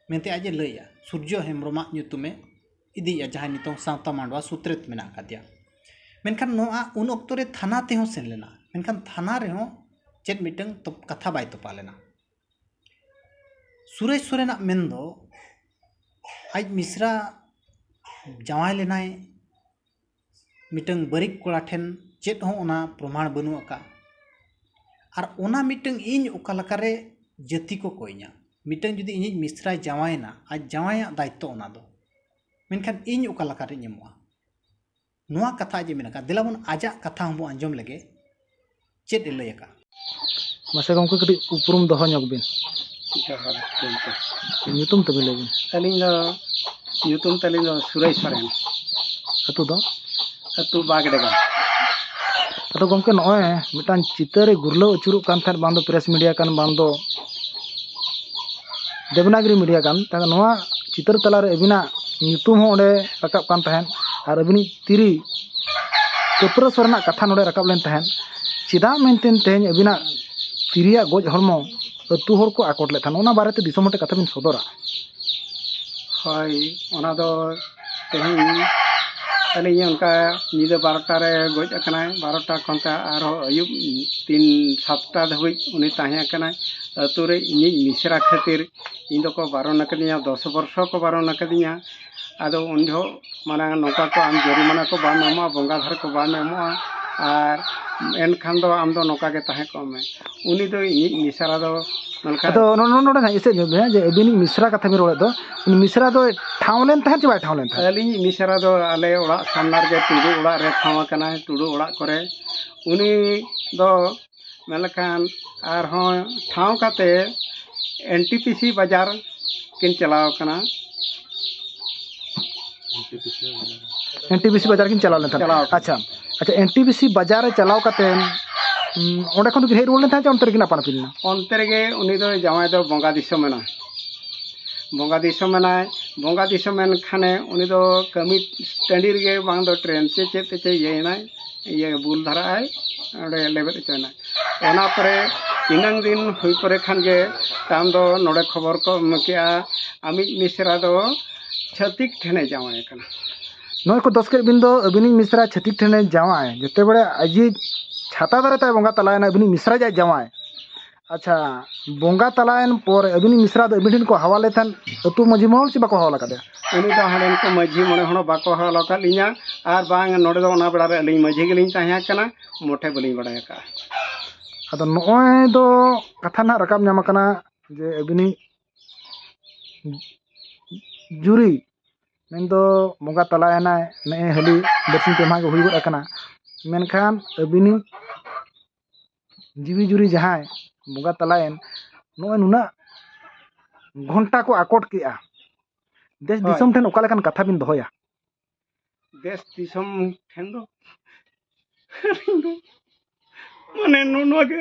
ᱢᱮᱱᱛᱮ ᱟᱡ ᱮ ᱞᱟᱹᱭᱮᱜᱼᱟ᱾ ᱥᱩᱨᱡᱚ ᱦᱮᱢᱵᱨᱚᱢᱟᱜ ᱧᱩᱛᱩᱢᱮ ᱤᱫᱤᱭᱮᱜᱼᱟ, ᱡᱟᱦᱟᱸᱭ ᱱᱤᱛᱚᱝ ᱥᱟᱶᱛᱟ ᱢᱟᱰᱣᱟ ᱥᱩᱛᱨᱮᱛ ᱢᱮᱱᱟᱜ ᱟᱠᱟᱫᱮᱭᱟ᱾ ᱢᱮᱱᱠᱷᱟᱱ ᱱᱚᱣᱟ ᱩᱱ ᱚᱠᱛᱚ ᱨᱮ ᱛᱷᱟᱱᱟ ᱛᱮᱦᱚᱸ ᱥᱮᱱ ᱞᱮᱱᱟ, ᱢᱮᱱᱠᱷᱟᱱ ᱛᱷᱟᱱᱟ ᱨᱮᱦᱚᱸ ᱪᱮᱫ ᱢᱤᱫᱴᱟᱝ ᱛᱚᱯ-, ᱠᱟᱛᱷᱟ ᱵᱟᱭ ᱛᱚᱯᱟ ᱞᱮᱱᱟ᱾ ᱥᱩᱨᱮᱥ ᱥᱚᱨᱮᱱᱟᱜ ᱢᱮᱱ ᱫᱚ ᱟᱡ ᱢᱤᱥᱨᱟ ᱡᱟᱶᱟᱭ ᱞᱮᱱᱟᱭ ᱢᱤᱫᱴᱟᱝ ᱵᱟᱹᱨᱤᱠ ᱠᱚᱲᱟ ᱴᱷᱮᱱ, ᱪᱮᱫ ᱦᱚᱸ ᱚᱱᱟ ᱯᱨᱚᱢᱟᱬ ᱵᱟᱹᱱᱩᱜ ᱟᱠᱟᱫᱼᱟ᱾ ᱟᱨ ᱚᱱᱟ ᱢᱤᱫᱴᱟᱝ ᱤᱧ ᱚᱠᱟ ᱞᱮᱠᱟᱨᱮ ᱡᱟᱹᱛᱤ ᱠᱚ ᱠᱚᱭᱤᱧᱟ? ᱢᱤᱫᱴᱟᱝ ᱡᱩᱫᱤ ᱤᱧᱤᱡ ᱢᱤᱥᱨᱟᱭ ᱡᱟᱶᱟᱭᱮᱱᱟ, ᱟᱡ ᱡᱟᱶᱟᱭᱟᱜ ᱫᱟᱭᱤᱛᱛᱚ ᱚᱱᱟ ᱫᱚ, ᱢᱮᱱᱠᱷᱟᱱ ᱤᱧ ᱚᱠᱟ ᱞᱮᱠᱟᱨᱤᱧ ᱮᱢᱚᱜᱼᱟ? ᱱᱚᱣᱟ ᱠᱟᱛᱷᱟ ᱟᱡ ᱮ ᱢᱮᱱ ᱟᱠᱟᱫ᱾ ᱫᱮᱞᱟ ᱵᱚᱱ ᱟᱡᱟᱜ ᱠᱟᱛᱷᱟ ᱦᱚᱸᱵᱚᱱ ᱟᱸᱡᱚᱢ ᱞᱮᱜᱮ, ᱪᱮᱫ ᱮ ᱞᱟᱹᱭ ᱟᱠᱟᱫ᱾ ᱢᱟᱥᱮ ᱜᱚᱢᱠᱮ, ᱠᱟᱹᱴᱤᱡ ᱩᱯᱨᱩᱢ ᱫᱚᱦᱚ ᱧᱚᱜ ᱵᱤᱱ᱾ ᱡᱚᱦᱟᱨ ᱜᱚᱢᱠᱮ᱾ ᱧᱩᱛᱩᱢ ᱛᱟᱵᱤᱱ ᱞᱟᱹᱭ ᱵᱤᱱ᱾ ᱟᱹᱞᱤᱧ ᱫᱚ, ᱧᱩᱛᱩᱢ ᱛᱟᱹᱞᱤᱧ ᱫᱚ ᱥᱩᱨᱟᱹᱭ ᱥᱚᱨᱮᱱ᱾ ᱟᱹᱛᱩ ᱫᱚ? ᱟᱹᱛᱩ ᱵᱟᱜᱽᱰᱮᱜᱟ᱾ ᱟᱫᱚ ᱜᱚᱢᱠᱮ, ᱱᱚᱜᱼᱚᱭ ᱢᱤᱫᱴᱟᱝ ᱪᱤᱛᱟᱹᱨ ᱨᱮ ᱜᱩᱨᱞᱟᱹᱣ ᱟᱹᱪᱩᱨᱚᱜ ᱠᱟᱱ ᱛᱟᱦᱮᱸᱫ, ᱵᱟᱝ ᱫᱚ ᱯᱨᱮᱥ ᱢᱤᱰᱤᱭᱟ ᱠᱟᱱ, ᱵᱟᱝ ᱫᱚ ᱫᱮᱵᱽᱱᱟᱜᱽᱨᱤ ᱢᱤᱰᱤᱭᱟ ᱠᱟᱱ, ᱛᱟᱦᱞᱮ ᱱᱚᱣᱟ ᱪᱤᱛᱟᱹᱨ ᱛᱟᱞᱟᱨᱮ ᱟᱹᱵᱤᱱᱟᱜ ᱧᱩᱛᱩᱢ ᱦᱚᱸ ᱚᱸᱰᱮ ᱨᱟᱠᱟᱵ ᱠᱟᱱ ᱛᱟᱦᱮᱸᱫ ᱟᱨ ᱟᱹᱵᱤᱱᱤᱡ ᱛᱤᱨᱤ ᱠᱟᱹᱯᱨᱟᱹ ᱥᱚᱨᱮᱱᱟᱜ ᱠᱟᱛᱷᱟ ᱱᱚᱰᱮ ᱨᱟᱠᱟᱵ ᱞᱮᱱ ᱛᱟᱦᱮᱸᱫ᱾ ᱪᱮᱫᱟᱜ ᱢᱮᱱᱛᱮ ᱛᱮᱦᱮᱧ ᱟᱹᱵᱤᱱᱟᱜ ᱛᱤᱨᱤᱭᱟᱜ ᱜᱚᱡ ᱦᱚᱲᱢᱚ ᱟᱹᱛᱩ ᱦᱚᱲ ᱠᱚ ᱟᱠᱚᱴ ᱞᱮᱫ ᱛᱟᱦᱮᱸᱫ, ᱚᱱᱟ ᱵᱟᱨᱮᱛᱮ ᱫᱤᱥᱚᱢ ᱦᱚᱲ ᱴᱷᱮᱱ ᱠᱟᱛᱷᱟ ᱵᱤᱱ ᱥᱚᱫᱚᱨᱟ᱾ ᱦᱳᱭ, ᱚᱱᱟ ᱫᱚ ᱛᱮᱦᱮᱧ ᱟᱹᱞᱤᱧ ᱚᱱᱠᱟ ᱧᱤᱫᱟᱹ ᱵᱟᱨᱚᱴᱟ ᱨᱮ ᱜᱚᱡ ᱟᱠᱟᱱᱟᱭ, ᱵᱟᱨᱚᱴᱟ ᱠᱷᱚᱱ ᱛᱮ ᱟᱨᱦᱚᱸ ᱟᱹᱭᱩᱵ ᱛᱤᱱ ᱥᱟᱛᱴᱟ ᱫᱷᱟᱹᱵᱤᱡ ᱩᱱᱤ ᱛᱟᱦᱮᱸ ᱠᱟᱱᱟᱭ᱾ ᱟᱹᱛᱩ ᱨᱮ ᱤᱧᱤᱡ ᱢᱤᱥᱨᱟ ᱠᱷᱟᱹᱛᱤᱨ ᱤᱧ ᱫᱚᱠᱚ ᱵᱟᱨᱚᱱ ᱟᱠᱟᱫᱤᱧᱟ, ᱫᱚᱥ ᱵᱚᱨᱥᱚ ᱠᱚ ᱵᱟᱨᱚᱱ ᱟᱠᱟᱫᱤᱧᱟ᱾ ᱟᱫᱚ ᱩᱱ ᱡᱚᱦᱚᱜ ᱢᱟᱱᱮ ᱱᱚᱝᱠᱟ ᱠᱚ ᱟᱢ ᱡᱚᱨᱤᱢᱟᱱᱟ ᱠᱚ ᱵᱟᱢ ᱮᱢᱚᱜᱼᱟ, ᱵᱚᱸᱜᱟ ᱫᱷᱟᱨ ᱠᱚ ᱵᱟᱢ ᱮᱢᱚᱜᱼᱟ, ᱟᱨ ᱮᱱᱠᱷᱟᱱ ᱫᱚ ᱟᱢ ᱫᱚ ᱱᱚᱝᱠᱟ ᱜᱮ ᱛᱟᱦᱮᱸ ᱠᱚᱜ ᱢᱮ᱾ ᱩᱱᱤ ᱫᱚ ᱤᱧᱤᱡ ᱢᱤᱥᱨᱟ ᱫᱚ ᱱᱚᱝᱠᱟ ᱟᱫᱚ ᱱᱚ-, ᱱᱚ-, ᱱᱚᱰᱮ ᱱᱟᱜ ᱮᱥᱮᱫ ᱧᱚᱜ ᱵᱮᱱ, ᱡᱮ ᱟᱹᱵᱤᱱᱤᱡ ᱢᱤᱥᱨᱟ ᱠᱟᱛᱷᱟ ᱵᱤᱱ ᱨᱚᱲᱮᱫ ᱫᱚ, ᱩᱱᱤ ᱢᱤᱥᱨᱟ ᱫᱚ ᱴᱷᱟᱶ ᱞᱮᱱ ᱛᱟᱦᱮᱸᱫ ᱪᱮ ᱵᱟᱭ ᱴᱷᱟᱶ ᱞᱮᱱ ᱛᱟᱦᱮᱸᱫ? ᱟᱹᱞᱤᱧᱤᱡ ᱢᱤᱥᱨᱟ ᱫᱚ ᱟᱞᱮ ᱚᱲᱟᱜ ᱥᱟᱢᱱᱟ ᱨᱮᱜᱮ ᱴᱩᱰᱩ ᱚᱲᱟᱜ ᱨᱮ ᱴᱷᱟᱶ ᱟᱠᱟᱱᱟᱭ, ᱴᱩᱰᱩ ᱚᱲᱟᱜ ᱠᱚᱨᱮ᱾ ᱩᱱᱤ ᱫᱚ ᱢᱮᱱ ᱞᱮᱠᱷᱟᱱ ᱟᱨᱦᱚᱸ ᱴᱷᱟᱶ ᱠᱟᱛᱮ ᱮᱱ ᱴᱤ ᱯᱤ ᱥᱤ ᱵᱟᱡᱟᱨ ᱠᱤᱱ ᱪᱟᱞᱟᱣ ᱠᱟᱱᱟ᱾ ᱮᱱ ᱴᱤ ᱯᱤ ᱥᱤ ᱵᱟᱡᱟᱨ ᱠᱤᱱ ᱪᱟᱞᱟᱣ ᱞᱮᱱ ᱛᱟᱦᱮᱸᱫ᱾ ᱪᱟᱞᱟᱣ ᱠᱟᱱᱟ᱾ ᱟᱪᱪᱷᱟ, ᱟᱪᱪᱷᱟ, ᱮᱱ ᱴᱤ ᱯᱤ ᱥᱤ ᱵᱟᱡᱟᱨ ᱨᱮ ᱪᱟᱞᱟᱣ ᱠᱟᱛᱮ, ᱩᱸ, ᱚᱸᱰᱮ ᱠᱷᱚᱱ ᱫᱚᱠᱤᱱ ᱦᱮᱡ ᱨᱩᱣᱟᱹᱲ ᱞᱮᱱ ᱛᱟᱦᱮᱸᱫ ᱪᱮ ᱚᱱᱛᱮ ᱨᱮᱠᱤᱱ ᱟᱯᱟᱱ ᱟᱹᱯᱤᱱ ᱮᱱᱟ? ᱚᱱᱛᱮ ᱨᱮᱜᱮ ᱩᱱᱤ ᱫᱚ ᱡᱟᱶᱟᱭ ᱫᱚ ᱵᱚᱸᱜᱟ ᱫᱤᱥᱚᱢ ᱮᱱᱟ᱾ ᱵᱚᱸᱜᱟ ᱫᱤᱥᱚᱢ ᱮᱱᱟᱭ᱾ ᱵᱚᱸᱜᱟ ᱫᱤᱥᱚᱢ ᱮᱱ ᱠᱷᱟᱱᱮ ᱩᱱᱤ ᱫᱚ ᱠᱟᱹᱢᱤ ᱴᱟᱺᱰᱤ ᱨᱮᱜᱮ ᱵᱟᱝ ᱫᱚ ᱴᱨᱮᱱ ᱪᱮ ᱪᱮᱫ ᱛᱮ ᱪᱮ ᱤᱭᱟᱹᱭᱮᱱᱟᱭ, ᱤᱭᱟᱹ ᱵᱩᱞ ᱫᱷᱟᱨᱟᱜ ᱟᱭ, ᱚᱸᱰᱮ ᱞᱮᱵᱮᱫ ᱦᱚᱪᱚᱭᱮᱱᱟ᱾ ᱚᱱᱟ ᱯᱚᱨᱮ ᱤᱱᱟᱹᱝ ᱫᱤᱱ ᱦᱩᱭ ᱯᱚᱨᱮ ᱠᱷᱟᱱ ᱜᱮ ᱛᱟᱭᱚᱢ ᱫᱚ ᱱᱚᱰᱮ ᱠᱷᱚᱵᱚᱨ ᱠᱚ ᱮᱢ ᱠᱮᱜᱼᱟ, ᱟᱢᱤᱡ ᱢᱤᱥᱨᱟ ᱫᱚ ᱪᱷᱟᱹᱛᱤᱠ ᱴᱷᱮᱱᱮ ᱡᱟᱶᱟᱭ ᱠᱟᱱᱟ᱾ ᱱᱚᱜᱼᱚᱭ ᱠᱚ ᱫᱚᱥ ᱠᱮᱫ ᱵᱤᱱ ᱫᱚ ᱟᱹᱵᱤᱱᱤᱡ ᱢᱤᱥᱨᱟ ᱪᱷᱟᱹᱛᱤᱠ ᱴᱷᱮᱱᱮ ᱡᱟᱶᱟᱭ, ᱡᱮᱛᱮ ᱵᱮᱲᱮ ᱟᱡᱤᱡ ᱪᱷᱟᱛᱟ ᱫᱟᱨᱮ ᱛᱟᱭ ᱵᱚᱸᱜᱟ ᱛᱟᱞᱟᱭᱮᱱᱟ, ᱟᱹᱵᱤᱱᱤᱡ ᱢᱤᱥᱨᱟ ᱡᱟᱭ ᱡᱟᱶᱟᱭ᱾ ᱟᱪᱪᱷᱟ, ᱵᱚᱸᱜᱟ ᱛᱟᱞᱟᱭᱮᱱ ᱯᱚᱨ ᱟᱹᱵᱤᱱᱤᱡ ᱢᱤᱥᱨᱟ ᱫᱚ ᱟᱹᱵᱤᱱ ᱴᱷᱮᱱ ᱠᱚ ᱦᱟᱣᱟ ᱞᱮᱫ ᱛᱟᱦᱮᱸᱫ ᱟᱹᱛᱩ ᱢᱟᱹᱡᱷᱤ ᱢᱚᱦᱚᱞ ᱪᱮ ᱵᱟᱠᱚ ᱦᱟᱣᱟ ᱟᱠᱟᱫᱮᱭᱟ? ᱩᱱᱤ ᱫᱚ ᱦᱟᱸᱰᱮᱱ ᱠᱚ ᱢᱟᱹᱡᱷᱤ ᱢᱚᱬᱮ ᱦᱚᱲ ᱵᱟᱠᱚ ᱦᱟᱣᱟ ᱟᱠᱟᱫ ᱞᱤᱧᱟ, ᱟᱨ ᱵᱟᱝ ᱱᱚᱰᱮ ᱫᱚ ᱚᱱᱟ ᱵᱮᱲᱟ ᱨᱮ ᱟᱹᱞᱤᱧ ᱢᱟᱹᱡᱷᱤ ᱜᱮᱞᱤᱧ ᱛᱟᱦᱮᱸ ᱠᱟᱱᱟ, ᱢᱚᱴᱷᱮ ᱵᱟᱹᱞᱤᱧ ᱵᱟᱲᱟᱭ ᱟᱠᱟᱫᱼᱟ᱾ ᱟᱫᱚ ᱱᱚᱜᱼᱚᱭ ᱫᱚ ᱠᱟᱛᱷᱟ ᱱᱟᱦᱟᱜ ᱨᱟᱠᱟᱵ ᱧᱟᱢ ᱟᱠᱟᱱᱟ ᱡᱮ ᱟᱹᱵᱤᱱᱤᱡ ᱡᱩᱨᱤ ᱢᱮᱱᱫᱚ ᱵᱚᱸᱜᱟ ᱛᱟᱞᱟᱭᱮᱱᱟᱭ, ᱱᱮᱜᱼᱮ ᱦᱟᱹᱞᱤ ᱵᱟᱨᱥᱤᱧ ᱯᱮ ᱢᱟᱦᱟ ᱜᱮ ᱦᱩᱭ ᱜᱚᱫ ᱟᱠᱟᱱᱟ, ᱢᱮᱱᱠᱷᱟᱱ ᱟᱹᱵᱤᱱᱤᱡ ᱡᱤᱣᱤ ᱡᱩᱨᱤ ᱡᱟᱦᱟᱸᱭ ᱵᱚᱸᱜᱟ ᱛᱟᱞᱟᱭᱮᱱ, ᱱᱚᱜᱼᱚᱭ ᱱᱩᱱᱟᱹᱜ ᱜᱷᱚᱱᱴᱟ ᱠᱚ ᱟᱠᱚᱴ ᱠᱮᱜᱼᱟ, ᱫᱮᱥ ᱦᱳᱭ᱾ ᱫᱤᱥᱚᱢ ᱴᱷᱮᱱ ᱚᱠᱟ ᱞᱮᱠᱟᱱ ᱠᱟᱛᱷᱟ ᱵᱤᱱ ᱫᱚᱦᱚᱭᱟ? ᱫᱮᱥ ᱫᱤᱥᱚᱢ ᱴᱷᱮᱱ ᱫᱚ ᱟᱹᱞᱤᱧ ᱫᱚ ᱢᱟᱱᱮ ᱱᱚ-, ᱱᱚᱣᱟ ᱜᱮ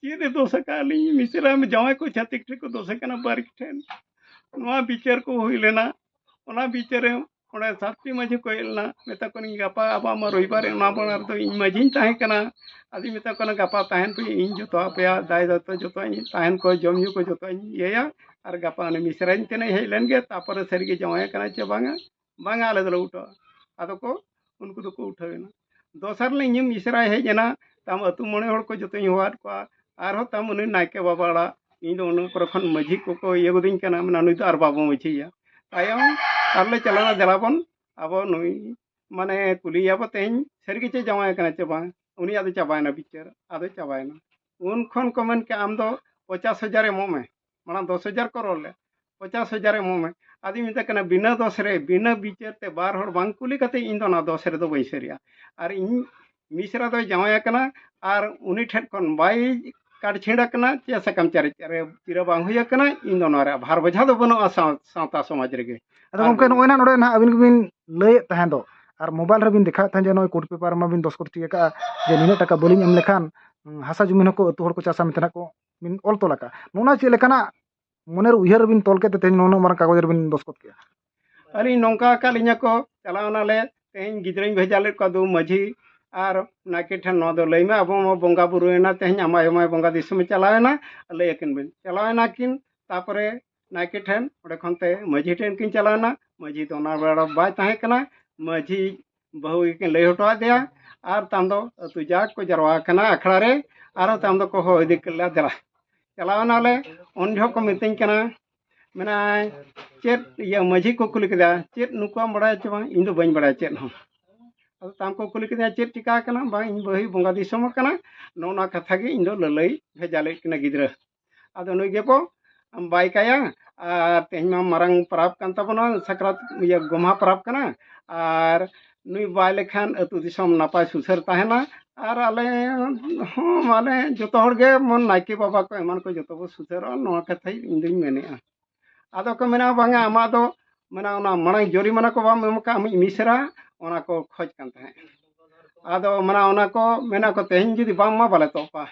ᱪᱮᱫ ᱮ ᱫᱳᱥ ᱟᱠᱟᱫ ᱞᱤᱧ, ᱢᱤᱥᱨᱟ ᱡᱟᱶᱟᱭ ᱠᱚ ᱪᱷᱟᱹᱛᱤᱠ ᱴᱷᱮᱱ ᱠᱚ ᱫᱳᱥ ᱟᱠᱟᱱᱟ ᱵᱟᱨᱤᱠ ᱴᱷᱮᱱ᱾ ᱱᱚᱣᱟ ᱵᱤᱪᱟᱹᱨ ᱠᱚ ᱦᱩᱭ ᱞᱮᱱᱟ, ᱚᱱᱟ ᱵᱤᱪᱟᱹᱨ ᱨᱮ ᱚᱸᱰᱮ ᱥᱟᱛᱴᱤ ᱢᱟᱹᱡᱷᱤ ᱠᱚ ᱦᱮᱡ ᱞᱮᱱᱟ, ᱢᱮᱛᱟ ᱠᱚᱣᱟᱧ ᱜᱟᱯᱟ ᱟᱵᱚᱣᱟᱜ ᱢᱟ ᱨᱚᱵᱤᱵᱟᱨ, ᱚᱱᱟ ᱵᱟᱲᱟ ᱨᱮᱫᱚ ᱤᱧ ᱢᱟᱹᱡᱷᱤᱧ ᱛᱟᱦᱮᱸ ᱠᱟᱱᱟ᱾ ᱟᱫᱚᱧ ᱢᱮᱛᱟ ᱠᱚ ᱠᱟᱱᱟ ᱜᱟᱯᱟ ᱛᱟᱦᱮᱱ ᱯᱮ, ᱤᱧ ᱡᱚᱛᱚ ᱟᱯᱮᱭᱟᱜ ᱫᱟᱭ ᱫᱟᱭᱤᱛᱛᱚ ᱡᱚᱛᱚ ᱤᱧ ᱛᱟᱦᱮᱱ ᱠᱚ, ᱡᱚᱢ ᱧᱩ ᱠᱚ ᱡᱚᱛᱚᱧ ᱤᱭᱟᱹᱭᱟ, ᱟᱨ ᱜᱟᱯᱟ ᱩᱱᱤ ᱢᱤᱥᱨᱟᱧ ᱛᱮᱱᱮ ᱦᱮᱡ ᱞᱮᱱ ᱜᱮ, ᱛᱟᱯᱚᱨᱮ ᱥᱟᱹᱨᱤᱜᱮ ᱡᱟᱶᱟᱭ ᱠᱟᱱᱟᱭ ᱪᱮ ᱵᱟᱝᱟ, ᱵᱟᱝᱟ ᱟᱞᱮ ᱫᱚᱞᱮ ᱩᱴᱷᱟᱹᱣᱟ᱾ ᱟᱫᱚ ᱠᱚ ᱩᱱᱠᱩ ᱫᱚᱠᱚ ᱩᱴᱷᱟᱹᱣ ᱮᱱᱟ᱾ ᱫᱚᱥᱟᱨ ᱦᱤᱞᱳᱜ ᱤᱧ ᱢᱤᱥᱨᱟᱭ ᱦᱮᱡ ᱮᱱᱟ, ᱛᱟᱢ ᱟᱹᱛᱩ ᱢᱚᱬᱮ ᱦᱚᱲ ᱠᱚ ᱡᱚᱛᱚᱧ ᱦᱚᱦᱚᱣᱟᱫ ᱠᱚᱣᱟ, ᱟᱨᱦᱚᱸ ᱛᱟᱢ ᱩᱱᱤ ᱱᱟᱭᱠᱮ ᱵᱟᱵᱟ ᱚᱲᱟᱜ, ᱤᱧ ᱫᱚ ᱚᱱᱟ ᱠᱚᱨᱮ ᱠᱷᱚᱱ ᱢᱟᱹᱡᱷᱤ ᱠᱚᱠᱚ ᱤᱭᱟᱹ ᱜᱚᱫᱤᱧ ᱠᱟᱱᱟ, ᱢᱮᱱᱟ ᱱᱩᱭ ᱫᱚ ᱟᱨ ᱵᱟᱵᱚ ᱢᱟᱹᱡᱷᱤᱭᱟ᱾ ᱛᱟᱭᱚᱢ ᱟᱨᱞᱮ ᱪᱟᱞᱟᱣᱱᱟ, ᱫᱮᱞᱟ ᱵᱚᱱ ᱟᱵᱚ ᱱᱩᱭ ᱢᱟᱱᱮ ᱠᱩᱞᱤᱭᱮᱭᱟᱵᱚ ᱛᱮᱦᱮᱧ ᱥᱟᱹᱨᱤ ᱜᱮ ᱪᱮ ᱡᱟᱶᱟᱭ ᱠᱟᱱᱟ ᱪᱮ ᱵᱟᱝ, ᱩᱱᱤᱭᱟᱜ ᱫᱚ ᱪᱟᱵᱟᱭᱮᱱᱟ ᱵᱤᱪᱟᱹᱨ, ᱟᱫᱚ ᱪᱟᱵᱟᱭᱮᱱᱟ᱾ ᱩᱱ ᱠᱷᱚᱱ ᱠᱚ ᱢᱮᱱ ᱠᱮᱜᱼᱟ ᱟᱢ ᱫᱚ ᱯᱚᱪᱟᱥ ᱦᱟᱡᱟᱨ ᱮᱢᱚᱜ ᱢᱮ, ᱢᱟᱲᱟᱝ ᱫᱚᱥ ᱦᱟᱡᱟᱨ ᱠᱚ ᱨᱚᱲ ᱞᱮᱫ, ᱯᱚᱪᱟᱥ ᱦᱟᱡᱟᱨ ᱮᱢᱚᱜ ᱢᱮ᱾ ᱟᱫᱚᱧ ᱢᱮᱛᱟᱭ ᱠᱟᱱᱟ ᱵᱤᱱᱟᱹ ᱫᱚᱥ ᱨᱮ, ᱵᱤᱱᱟᱹ ᱵᱤᱪᱟᱹᱨ ᱛᱮ ᱵᱟᱨ ᱦᱚᱲ ᱵᱟᱝ ᱠᱩᱞᱤ ᱠᱟᱛᱮ ᱤᱧ ᱫᱚ ᱚᱱᱟ ᱫᱚᱥ ᱨᱮᱫᱚ ᱵᱟᱹᱧ ᱥᱟᱹᱨᱤᱜᱼᱟ᱾ ᱟᱨ ᱤᱧ ᱢᱤᱥᱨᱟ ᱫᱚᱭ ᱡᱟᱶᱟᱭ ᱟᱠᱟᱱᱟ ᱟᱨ ᱩᱱᱤ ᱴᱷᱮᱱ ᱠᱷᱚᱱ ᱵᱟᱭ ᱠᱟᱴ ᱪᱷᱤᱸᱰ ᱟᱠᱟᱱᱟ ᱪᱮ ᱥᱟᱠᱟᱢ ᱪᱟᱨᱮᱡ ᱨᱮ ᱪᱤᱨᱟᱹ ᱵᱟᱝ ᱦᱩᱭ ᱟᱠᱟᱱᱟ, ᱤᱧ ᱫᱚ ᱱᱚᱣᱟ ᱨᱮ ᱵᱷᱟᱨ ᱵᱚᱡᱷᱟ ᱫᱚ ᱵᱟᱹᱱᱩᱜᱼᱟ ᱥᱟᱶ-, ᱥᱟᱶᱛᱟ ᱥᱚᱢᱟᱡᱽ ᱨᱮᱜᱮ᱾ ᱟᱫᱚ ᱟᱨ ᱜᱚᱢᱠᱮ, ᱱᱚᱜᱼᱚᱭ ᱱᱟᱜ ᱱᱚᱰᱮ ᱱᱟᱦᱟᱜ ᱟᱹᱵᱤᱱ ᱜᱮᱵᱤᱱ ᱞᱟᱹᱭᱮᱫ ᱛᱟᱦᱮᱸ ᱫᱚ, ᱟᱨ ᱢᱳᱵᱟᱭᱤᱞ ᱨᱮᱵᱤᱱ ᱫᱮᱠᱷᱟᱣᱮᱫ ᱛᱟᱦᱮᱸᱫ ᱡᱮ ᱱᱚᱜᱼᱚᱭ ᱠᱳᱨᱴ ᱯᱮᱯᱟᱨ ᱢᱟᱵᱤᱱ ᱫᱚᱥᱠᱚᱛ ᱴᱷᱤᱠ ᱟᱠᱟᱫᱼᱟ ᱡᱮ ᱱᱤᱱᱟᱹᱜ ᱴᱟᱠᱟ ᱵᱟᱹᱞᱤᱧ ᱮᱢ ᱞᱮᱠᱷᱟᱱ, ᱦᱩᱸ, ᱦᱟᱥᱟ ᱡᱩᱢᱤ ᱦᱚᱸᱠᱚ ᱟᱹᱛᱩ ᱦᱚᱲ ᱠᱚ ᱪᱟᱥᱟ ᱢᱮᱱᱛᱮ ᱱᱟᱜ ᱠᱚ ᱵᱤᱱ ᱚᱞ ᱛᱚᱞ ᱟᱠᱟᱫᱼᱟ᱾ ᱱᱚᱜᱼᱚ ᱱᱟ ᱪᱮᱫ ᱞᱮᱠᱟᱱᱟᱜ ᱢᱚᱱᱮᱨ ᱩᱭᱦᱟᱹᱨ ᱨᱮᱵᱤᱱ ᱛᱚᱞ ᱠᱮᱫ ᱛᱮ ᱛᱮᱦᱮᱧ ᱱᱩᱱᱟᱹᱜ ᱢᱟᱨᱟᱝ ᱠᱟᱜᱚᱡᱽ ᱨᱮᱵᱤᱱ ᱫᱚᱥᱠᱚᱛ ᱠᱮᱫᱼᱟ? ᱟᱹᱞᱤᱧ ᱱᱚᱝᱠᱟ ᱟᱠᱟᱫ ᱞᱤᱧᱟ ᱠᱚ, ᱪᱟᱞᱟᱣ ᱮᱱᱟᱞᱮ, ᱛᱮᱦᱮᱧ ᱜᱤᱫᱽᱨᱟᱹᱧ ᱵᱷᱮᱡᱟ ᱞᱮᱫ ᱠᱚᱣᱟ ᱫᱩ ᱢᱟᱹᱡᱷᱤ ᱟᱨ ᱱᱟᱭᱠᱮ ᱴᱷᱮᱱ, ᱱᱚᱣᱟ ᱫᱚ ᱞᱟᱹᱭ ᱢᱮ, ᱟᱵᱚ ᱢᱟ ᱵᱚᱸᱜᱟ ᱵᱩᱨᱩᱭᱮᱱᱟ, ᱛᱮᱦᱮᱧ ᱟᱢᱟᱭ ᱟᱢᱟᱭ ᱵᱚᱸᱜᱟ ᱫᱤᱥᱚᱢᱮ ᱪᱟᱞᱟᱣ ᱮᱱᱟ, ᱞᱟᱹᱭ ᱟᱹᱠᱤᱱ ᱵᱤᱱ᱾ ᱪᱟᱞᱟᱣ ᱮᱱᱟ ᱠᱤᱱ, ᱛᱟᱯᱚᱨᱮ ᱱᱟᱭᱠᱮ ᱴᱷᱮᱱ, ᱚᱸᱰᱮ ᱠᱷᱚᱱ ᱛᱮ ᱢᱟᱹᱡᱷᱤ ᱴᱷᱮᱱ ᱠᱤᱱ ᱪᱟᱞᱟᱣ ᱮᱱᱟ, ᱢᱟᱹᱡᱷᱤ ᱫᱚ ᱚᱱᱟ ᱵᱮᱲᱟ ᱵᱟᱭ ᱛᱟᱦᱮᱸ ᱠᱟᱱᱟ, ᱢᱟᱹᱡᱷᱤ ᱵᱟᱹᱦᱩ ᱜᱮᱠᱤᱱ ᱞᱟᱹᱭ ᱦᱚᱴᱚ ᱟᱫᱮᱭᱟ᱾ ᱟᱨ ᱛᱟᱭᱚᱢ ᱫᱚ ᱟᱹᱛᱩ ᱡᱟᱠ ᱠᱚ ᱡᱟᱨᱣᱟ ᱟᱠᱟᱱᱟ ᱟᱠᱷᱲᱟ ᱨᱮ, ᱟᱨ ᱛᱟᱭᱚᱢ ᱫᱚᱠᱚ ᱦᱚᱦᱚ ᱤᱫᱤ ᱠᱮᱫ ᱞᱮᱭᱟ, ᱫᱮᱞᱟ᱾ ᱪᱟᱞᱟᱣ ᱮᱱᱟᱞᱮ, ᱩᱱ ᱡᱚᱦᱚᱜ ᱠᱚ ᱢᱤᱛᱟᱹᱧ ᱠᱟᱱᱟ, ᱢᱮᱱᱟᱭ, ᱪᱮᱫ ᱤᱭᱟᱹ ᱢᱟᱹᱡᱷᱤ ᱠᱚ ᱠᱩᱞᱤ ᱠᱮᱫᱟ, ᱪᱮᱫ ᱱᱩᱠᱩᱣᱟᱜ ᱵᱟᱲᱟᱭ ᱪᱮ ᱵᱟᱝ? ᱤᱧ ᱫᱚ ᱵᱟᱹᱧ ᱵᱟᱲᱟᱭᱟ ᱪᱮᱫ ᱦᱚᱸ᱾ ᱟᱫᱚ ᱛᱟᱭᱚᱢ ᱠᱚ ᱠᱩᱞᱤ ᱠᱮᱫᱤᱧᱟ, ᱪᱮᱫ ᱪᱤᱠᱟ ᱟᱠᱟᱱᱟ? ᱵᱟᱝ, ᱤᱧ ᱵᱟᱹᱦᱩᱭ ᱵᱚᱸᱜᱟ ᱫᱤᱥᱚᱢ ᱟᱠᱟᱱᱟ, ᱱᱚᱜᱼᱚ ᱱᱚᱣᱟ ᱠᱟᱛᱷᱟ ᱜᱮ ᱤᱧ ᱫᱚ ᱞᱟᱹᱞᱟᱹᱭ ᱵᱷᱮᱡᱟ ᱞᱮᱫ ᱠᱤᱱᱟ ᱜᱤᱫᱽᱨᱟᱹ᱾ ᱟᱫᱚ ᱱᱩᱭ ᱜᱮᱵᱚ ᱵᱟᱭ ᱠᱟᱭᱟ᱾ ᱟᱨ ᱛᱮᱦᱮᱧ ᱢᱟ ᱢᱟᱨᱟᱝ ᱯᱚᱨᱚᱵᱽ ᱠᱟᱱ ᱛᱟᱵᱚᱱᱟ, ᱥᱟᱠᱨᱟᱛ, ᱤᱭᱟᱹ, ᱜᱚᱢᱦᱟ ᱯᱚᱨᱚᱵᱽ ᱠᱟᱱᱟ᱾ ᱟᱨ ᱱᱩᱭ ᱵᱟᱭ ᱞᱮᱠᱷᱟᱱ ᱟᱹᱛᱩ ᱫᱤᱥᱚᱢ ᱱᱟᱯᱟᱭ ᱥᱩᱥᱟᱹᱨ ᱛᱟᱦᱮᱱᱟ᱾ ᱟᱨ ᱟᱞᱮ ᱦᱚᱸ ᱢᱟᱱᱮ ᱡᱚᱛᱚ ᱦᱚᱲ ᱜᱮ ᱢᱚᱱ ᱱᱟᱭᱠᱮ ᱵᱟᱵᱟ ᱠᱚ ᱮᱢᱟᱱ ᱠᱚ ᱡᱚᱛᱚ ᱵᱚ ᱥᱩᱥᱟᱹᱨᱚᱜᱼᱟ, ᱱᱚᱣᱟ ᱠᱟᱛᱷᱟ ᱤᱧ ᱫᱩᱧ ᱢᱮᱱᱮᱫᱼᱟ᱾ ᱟᱫᱚ ᱠᱚ ᱢᱮᱱᱟ, ᱵᱟᱝᱟ, ᱟᱢᱟᱜ ᱫᱚ ᱢᱟᱱᱮ ᱚᱱᱟ ᱢᱟᱲᱟᱝ ᱡᱚᱨᱤᱢᱟᱱᱟ ᱠᱚ ᱵᱟᱢ ᱮᱢ ᱟᱠᱟᱫ ᱟᱢᱤᱡ ᱢᱤᱥᱨᱟ, ᱚᱱᱟ ᱠᱚ ᱠᱷᱚᱡᱽ ᱠᱟᱱ ᱛᱟᱦᱮᱸᱫ᱾ ᱟᱫᱚ ᱢᱟᱱᱮ ᱚᱱᱟ ᱠᱚ ᱢᱮᱱᱟ ᱠᱚ, ᱛᱮᱦᱮᱧ ᱡᱩᱫᱤ ᱵᱟᱝ ᱮᱢᱟ, ᱵᱟᱞᱮ ᱛᱚᱯᱟ᱾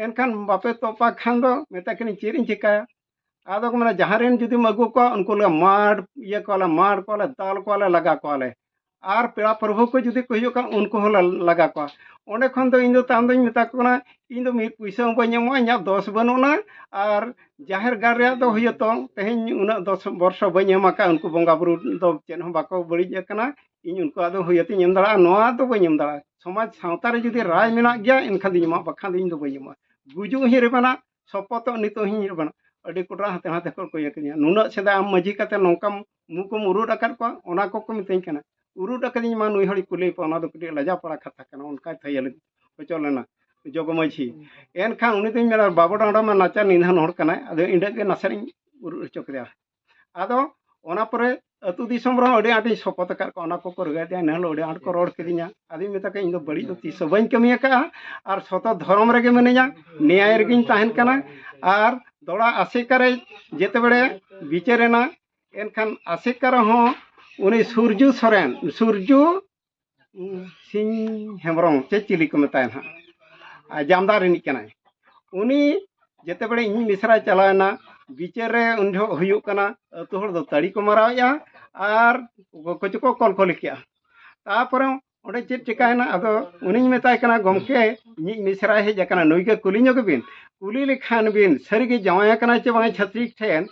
ᱮᱱᱠᱷᱟᱱ ᱵᱟᱯᱮ ᱛᱚᱯᱟ ᱠᱷᱟᱱ ᱫᱚ ᱢᱮᱛᱟ ᱠᱤᱱᱟᱹᱧ, ᱪᱮᱫ ᱤᱧ ᱪᱤᱠᱟᱹᱭᱟ? ᱟᱫᱚ ᱠᱚ ᱢᱮᱱᱟ, ᱡᱟᱦᱟᱸ ᱨᱮᱱ ᱡᱩᱫᱤᱢ ᱟᱹᱜᱩ ᱠᱚᱣᱟ, ᱩᱱᱠᱩ ᱞᱮ ᱢᱟᱲ ᱤᱭᱟᱹ ᱠᱚᱣᱟᱞᱮ, ᱢᱟᱲ ᱠᱚᱣᱟᱞᱮ, ᱫᱟᱞ ᱠᱚᱣᱟᱞᱮ, ᱞᱟᱜᱟ ᱠᱚᱣᱟᱞᱮ᱾ ᱟᱨ ᱯᱮᱲᱟ ᱯᱨᱚᱵᱷᱩ ᱠᱚ ᱡᱩᱫᱤ ᱠᱚ ᱦᱤᱡᱩᱜ ᱠᱷᱟᱱ, ᱩᱱᱠᱩ ᱦᱚᱸᱞᱮ ᱞᱟᱜᱟ ᱠᱚᱣᱟ᱾ ᱚᱸᱰᱮ ᱠᱷᱚᱱ ᱫᱚ ᱤᱧ ᱫᱚ ᱛᱟᱭᱚᱢ ᱫᱚᱧ ᱢᱮᱛᱟ ᱠᱚ ᱠᱟᱱᱟ, ᱤᱧ ᱫᱚ ᱢᱤᱫ ᱯᱩᱭᱥᱟᱹ ᱦᱚᱸ ᱵᱟᱹᱧ ᱮᱢᱚᱜᱼᱟ, ᱤᱧᱟᱹᱜ ᱫᱚᱥ ᱵᱟᱹᱱᱩᱜᱼᱟ᱾ ᱟᱨ ᱡᱟᱦᱮᱨ ᱜᱟᱲ ᱨᱮᱭᱟᱜ ᱫᱚ ᱦᱩᱭᱩᱜ ᱛᱚ, ᱛᱮᱦᱮᱧ ᱩᱱᱟᱹᱜ ᱫᱚᱥ ᱵᱚᱨᱥᱚ ᱵᱟᱹᱧ ᱮᱢ ᱟᱠᱟᱫ, ᱩᱱᱠᱩ ᱵᱚᱸᱜᱟ ᱵᱩᱨᱩ ᱫᱚ ᱪᱮᱫ ᱦᱚᱸ ᱵᱟᱠᱚ ᱵᱟᱹᱲᱤᱡ ᱟᱠᱟᱱᱟ, ᱤᱧ ᱩᱱᱠᱩᱣᱟᱜ ᱫᱚ ᱦᱩᱭᱟᱹᱛᱤᱧ ᱮᱢ ᱫᱟᱲᱮᱭᱟᱜᱼᱟ, ᱱᱚᱣᱟ ᱫᱚ ᱵᱟᱹᱧ ᱮᱢ ᱫᱟᱲᱮᱭᱟᱜᱼᱟ᱾ ᱥᱚᱢᱟᱡᱽ ᱥᱟᱶᱛᱟ ᱨᱮ ᱡᱩᱫᱤ ᱨᱟᱭ ᱢᱮᱱᱟᱜ ᱜᱮᱭᱟ, ᱮᱱᱠᱷᱟᱱ ᱫᱚᱧ ᱮᱢᱟ, ᱵᱟᱠᱷᱟᱱ ᱫᱚ ᱤᱧ ᱫᱚ ᱵᱟᱹᱧ ᱮᱢᱟ᱾ ᱜᱩᱡᱩᱜ ᱦᱚᱸᱧ ᱨᱮᱵᱮᱱᱟ, ᱥᱚᱯᱚᱛᱚᱜ ᱱᱤᱛᱚᱜ ᱦᱚᱸᱧ ᱨᱮᱵᱮᱱᱟ᱾ ᱟᱹᱰᱤ ᱠᱚᱴᱨᱟ ᱦᱟᱱᱛᱮ ᱱᱟᱛᱮ ᱠᱷᱚᱱ ᱠᱚ ᱤᱭᱟᱹ ᱠᱤᱫᱤᱧᱟ, ᱱᱩᱱᱟᱹᱜ ᱥᱮᱫᱟᱭ ᱟᱢ ᱢᱟᱹᱡᱷᱤ ᱠᱟᱛᱮ ᱱᱚᱝᱠᱟᱢ ᱢᱩ ᱠᱚᱢ ᱩᱨᱩᱫ ᱟᱠᱟᱫ ᱠᱚᱣᱟ, ᱚᱱᱟ ᱠᱚᱠᱚ ᱢᱤᱛᱟᱹᱧ ᱠᱟᱱᱟ᱾ ᱩᱨᱩᱫ ᱟᱠᱟᱫᱤᱧ ᱢᱟ, ᱱᱩᱭ ᱦᱚᱲᱤᱧ ᱠᱩᱞᱤᱭᱮ ᱯᱮ, ᱚᱱᱟ ᱫᱚ ᱠᱟᱹᱴᱤᱡ ᱞᱟᱡᱟ ᱯᱟᱲᱟ ᱠᱟᱛᱷᱟ ᱠᱟᱱᱟ, ᱚᱱᱠᱟᱭ ᱛᱷᱟᱹᱭᱟᱹ ᱞᱮᱫ ᱦᱚᱪᱚ ᱞᱮᱱᱟ ᱡᱚᱜᱽ ᱢᱟᱹᱡᱷᱤ᱾ ᱮᱱᱠᱷᱟᱱ ᱩᱱᱤ ᱫᱚᱧ ᱢᱮᱱᱟ, ᱵᱟᱵᱚ ᱰᱟᱸᱰᱚᱢᱟ ᱱᱟᱪᱟᱨ ᱱᱤᱫᱷᱟᱱ ᱦᱚᱲ ᱠᱟᱱᱟᱭ, ᱟᱫᱚ ᱤᱸᱰᱟᱹᱜ ᱜᱮ ᱱᱟᱥᱮ ᱤᱧ ᱩᱨᱩᱫ ᱦᱚᱪᱚ ᱠᱮᱫᱮᱭᱟ᱾ ᱟᱫᱚ ᱚᱱᱟ ᱯᱚᱨᱮ ᱟᱹᱛᱩ ᱫᱤᱥᱚᱢ ᱨᱮᱦᱚᱸ ᱟᱹᱰᱤ ᱟᱸᱴᱤᱧ ᱥᱚᱯᱚᱛ ᱟᱠᱟᱫ ᱠᱚᱣᱟ, ᱚᱱᱟ ᱠᱚᱠᱚ ᱨᱟᱹᱜᱟᱹᱭᱮᱫ ᱛᱤᱧᱟ᱾ ᱮᱱ ᱦᱤᱞᱳᱜ ᱟᱹᱰᱤ ᱟᱸᱴ ᱠᱚ ᱨᱚᱲ ᱠᱤᱫᱤᱧᱟ᱾ ᱟᱫᱚᱧ ᱢᱮᱛᱟ ᱠᱚᱣᱟ, ᱤᱧ ᱫᱚ ᱵᱟᱹᱲᱤᱡ ᱫᱚ ᱛᱤᱥ ᱦᱚᱸ ᱵᱟᱹᱧ ᱠᱟᱹᱢᱤ ᱟᱠᱟᱫᱼᱟ, ᱟᱨ ᱥᱚᱛᱚ ᱫᱷᱚᱨᱚᱢ ᱨᱮᱜᱮ ᱢᱤᱱᱟᱹᱧᱟ, ᱱᱮᱭᱟᱭ ᱨᱮᱜᱮᱧ ᱛᱟᱦᱮᱱ ᱠᱟᱱᱟ᱾ ᱟᱨ ᱫᱚᱲᱟ ᱟᱥᱮᱠᱟ ᱨᱮ ᱡᱮᱛᱮ ᱵᱮᱲᱮ ᱵᱤᱪᱟᱹᱨ ᱮᱱᱟ, ᱮᱱᱠᱷᱟᱱ ᱟᱥᱮᱠᱟ ᱨᱮᱦᱚᱸ ᱩᱱᱤ ᱥᱩᱨᱡᱩ ᱥᱚᱨᱮᱱ, ᱥᱩᱨᱡᱩ ᱥᱤᱝ ᱦᱮᱢᱵᱨᱚᱢ ᱪᱮ ᱪᱤᱞᱤ ᱠᱚ ᱢᱮᱛᱟᱭᱟ ᱱᱟᱦᱟᱜ, ᱟᱨ ᱡᱟᱢᱫᱟ ᱨᱤᱱᱤᱡ ᱠᱟᱱᱟᱭ᱾ ᱩᱱᱤ ᱡᱮᱛᱮ ᱵᱮᱲᱮ ᱤᱧ ᱢᱤᱥᱨᱟᱭ ᱪᱟᱞᱟᱣ ᱮᱱᱟ, ᱵᱤᱪᱟᱹᱨ ᱨᱮ ᱩᱱ ᱡᱚᱦᱚᱜ ᱦᱩᱭᱩᱜ ᱠᱟᱱᱟ, ᱟᱹᱛᱩ ᱦᱚᱲ ᱫᱚ ᱛᱟᱹᱲᱤ ᱠᱚ ᱢᱟᱨᱟᱣᱮᱫᱼᱟ ᱟᱨ ᱚᱠᱚᱭ ᱠᱚᱪᱚ ᱠᱚ ᱠᱚᱞᱠᱚᱞᱤ ᱠᱮᱜᱼᱟ᱾ ᱛᱟᱨᱯᱚᱨᱮ ᱚᱸᱰᱮ ᱪᱮᱫ ᱪᱤᱠᱟᱹᱭᱮᱱᱟ? ᱟᱫᱚ ᱩᱱᱤᱧ ᱢᱮᱛᱟᱭ ᱠᱟᱱᱟ, "ᱜᱚᱢᱠᱮ, ᱤᱧᱤᱡ ᱢᱤᱥᱨᱟᱭ ᱦᱮᱡ ᱟᱠᱟᱱᱟ, ᱱᱩᱭ ᱜᱮ ᱠᱩᱞᱤ ᱧᱚᱜᱮ ᱵᱤᱱ, ᱠᱩᱞᱤ ᱞᱮᱠᱷᱟᱱ ᱵᱤᱱ ᱥᱟᱹᱨᱤᱜᱮ ᱡᱟᱶᱟᱭ ᱟᱠᱟᱱᱟᱭ ᱪᱮ ᱵᱟᱝ ᱪᱷᱟᱹᱛᱤᱠ ᱴᱷᱮᱱ᱾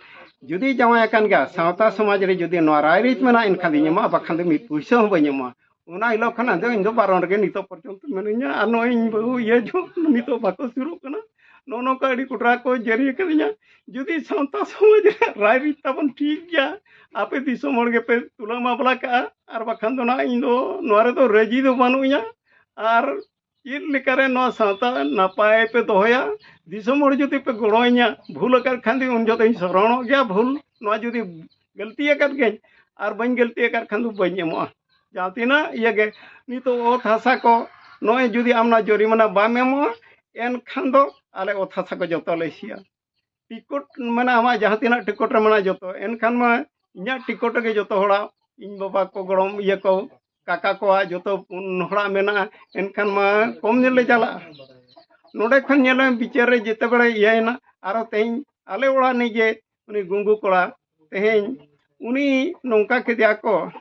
ᱡᱩᱫᱤ ᱡᱟᱶᱟᱭ ᱟᱠᱟᱱ ᱜᱮᱭᱟ, ᱥᱟᱶᱛᱟ ᱥᱚᱢᱟᱡᱽ ᱨᱮ ᱡᱩᱫᱤ ᱱᱚᱣᱟ ᱨᱟᱭᱨᱤᱛ ᱢᱮᱱᱟᱜᱼᱟ, ᱮᱱᱠᱷᱟᱱ ᱫᱚᱧ ᱮᱢᱚᱜᱼᱟ, ᱵᱟᱠᱷᱟᱱ ᱫᱚ ᱢᱤᱫ ᱯᱩᱭᱥᱟᱹ ᱦᱚᱸ ᱵᱟᱹᱧ ᱮᱢᱚᱜᱼᱟ᱾" ᱚᱱᱟ ᱦᱤᱞᱳᱜ ᱠᱷᱚᱱ ᱟᱫᱚ ᱤᱧ ᱫᱚ ᱵᱟᱨᱚᱱ ᱨᱮᱜᱮ ᱱᱤᱛᱚᱜ ᱯᱚᱨᱡᱚᱱᱛᱚ ᱢᱮᱱᱟᱹᱧᱟ᱾ ᱟᱨ ᱱᱚᱜᱼᱚᱭ ᱤᱧ ᱵᱟᱹᱦᱩ ᱤᱭᱟᱹ ᱡᱚᱦᱚᱜ ᱱᱤᱛᱚᱜ ᱵᱟᱠᱚ ᱥᱩᱨᱩᱜ ᱠᱟᱱᱟ᱾ ᱱᱚᱜᱼᱚ ᱱᱚᱝᱠᱟ ᱟᱹᱰᱤ ᱠᱚᱴᱨᱟ ᱠᱚ ᱡᱟᱹᱨᱤ ᱟᱠᱟᱫᱤᱧᱟ᱾ ᱡᱩᱫᱤ ᱥᱟᱶᱛᱟ ᱥᱚᱢᱟᱡᱽ ᱨᱮᱭᱟᱜ ᱨᱟᱭᱨᱤᱛ ᱛᱟᱵᱚᱱ ᱴᱷᱤᱠ ᱜᱮᱭᱟ, ᱟᱯᱮ ᱫᱤᱥᱚᱢ ᱦᱚᱲ ᱜᱮᱯᱮ ᱛᱩᱞᱟᱹ ᱢᱟᱢᱞᱟ ᱠᱟᱜᱼᱟ, ᱟᱨ ᱵᱟᱠᱷᱟᱱ ᱫᱚ ᱱᱟᱦᱟᱜ ᱤᱧ ᱫᱚ ᱱᱚᱣᱟ ᱨᱮᱫᱚ ᱨᱟᱹᱡᱤ ᱫᱚ ᱵᱟᱹᱱᱩᱜ ᱤᱧᱟ᱾ ᱟᱨ ᱪᱮᱫ ᱞᱮᱠᱟᱨᱮ ᱱᱚᱣᱟ ᱥᱟᱶᱛᱟ ᱱᱟᱯᱟᱭ ᱯᱮ ᱫᱚᱦᱚᱭᱟ? ᱫᱤᱥᱚᱢ ᱦᱚᱲ ᱡᱩᱫᱤ ᱯᱮ ᱜᱚᱲᱚ ᱟᱹᱧᱟ, ᱵᱷᱩᱞ ᱟᱠᱟᱫ ᱠᱷᱟᱱ ᱫᱚ ᱩᱱ ᱡᱚᱦᱚᱜ ᱫᱚᱧ ᱥᱚᱨᱚᱱᱚᱜ ᱜᱮᱭᱟ, ᱵᱷᱩᱞ ᱱᱚᱣᱟ ᱡᱩᱫᱤ ᱜᱟᱹᱞᱛᱤ ᱟᱠᱟᱫ ᱜᱮᱭᱟᱹᱧ ᱟᱨ ᱵᱟᱹᱧ ᱜᱟᱹᱞᱛᱤ ᱟᱠᱟᱫ ᱠᱷᱟᱱ ᱫᱚ ᱵᱟᱹᱧ ᱮᱢᱚᱜᱼᱟ᱾ ᱡᱟᱦᱟᱸ ᱛᱤᱱᱟᱹᱜ ᱤᱭᱟᱹ ᱜᱮ, ᱱᱤᱛᱚᱜ ᱚᱛ ᱦᱟᱥᱟ ᱠᱚ ᱱᱚᱜᱼᱚᱭ ᱡᱩᱫᱤ ᱟᱢ ᱱᱚᱣᱟ ᱡᱚᱨᱤᱢᱟᱱᱟ ᱵᱟᱢ ᱮᱢᱚᱜᱼᱟ, ᱮᱱᱠᱷᱟᱱ ᱫᱚ ᱟᱞᱮ ᱚᱛ ᱦᱟᱥᱟ ᱠᱚ ᱡᱚᱛᱚ ᱞᱮ ᱥᱤᱭᱟ᱾ ᱴᱤᱠᱚᱴ ᱢᱮᱱᱟᱜᱼᱟ, ᱟᱢᱟᱜ ᱡᱟᱦᱟᱸ ᱛᱤᱱᱟᱹᱜ ᱴᱤᱠᱚᱴ ᱨᱮ ᱢᱮᱱᱟᱜᱼᱟ ᱡᱚᱛᱚ, ᱮᱱᱠᱷᱟᱱ ᱢᱟ ᱤᱧᱟᱹᱜ ᱴᱤᱠᱚᱴ ᱨᱮᱜᱮ ᱡᱚᱛᱚ ᱦᱚᱲᱟᱜ, ᱤᱧ ᱵᱟᱵᱟ ᱠᱚ, ᱜᱚᱲᱚᱢ ᱤᱭᱟᱹ ᱠᱚ, ᱠᱟᱠᱟ ᱠᱚᱣᱟᱜ ᱡᱚᱛᱚ ᱯᱩᱱ ᱦᱚᱲᱟᱜ ᱢᱮᱱᱟᱜᱼᱟ, ᱮᱱᱠᱷᱟᱱ ᱢᱟ ᱠᱚᱢ ᱧᱚᱜ ᱞᱮ ᱪᱟᱞᱟᱜᱼᱟ᱾ ᱱᱚᱰᱮ ᱠᱷᱚᱱ ᱧᱮᱞ ᱢᱮ, ᱵᱤᱪᱟᱹᱨ ᱨᱮ ᱡᱮᱛᱮ ᱵᱮᱲᱮ ᱤᱭᱟᱹᱭᱮᱱᱟ, ᱟᱨᱚ ᱛᱮᱦᱮᱧ ᱟᱞᱮ ᱚᱲᱟᱜ ᱨᱤᱱᱤᱡ ᱜᱮ ᱩᱱᱤ ᱜᱩᱝᱜᱩ ᱠᱚᱲᱟ, ᱛᱮᱦᱮᱧ ᱩᱱᱤ ᱱᱚᱝᱠᱟ ᱠᱮᱫᱮᱭᱟ ᱠᱚ,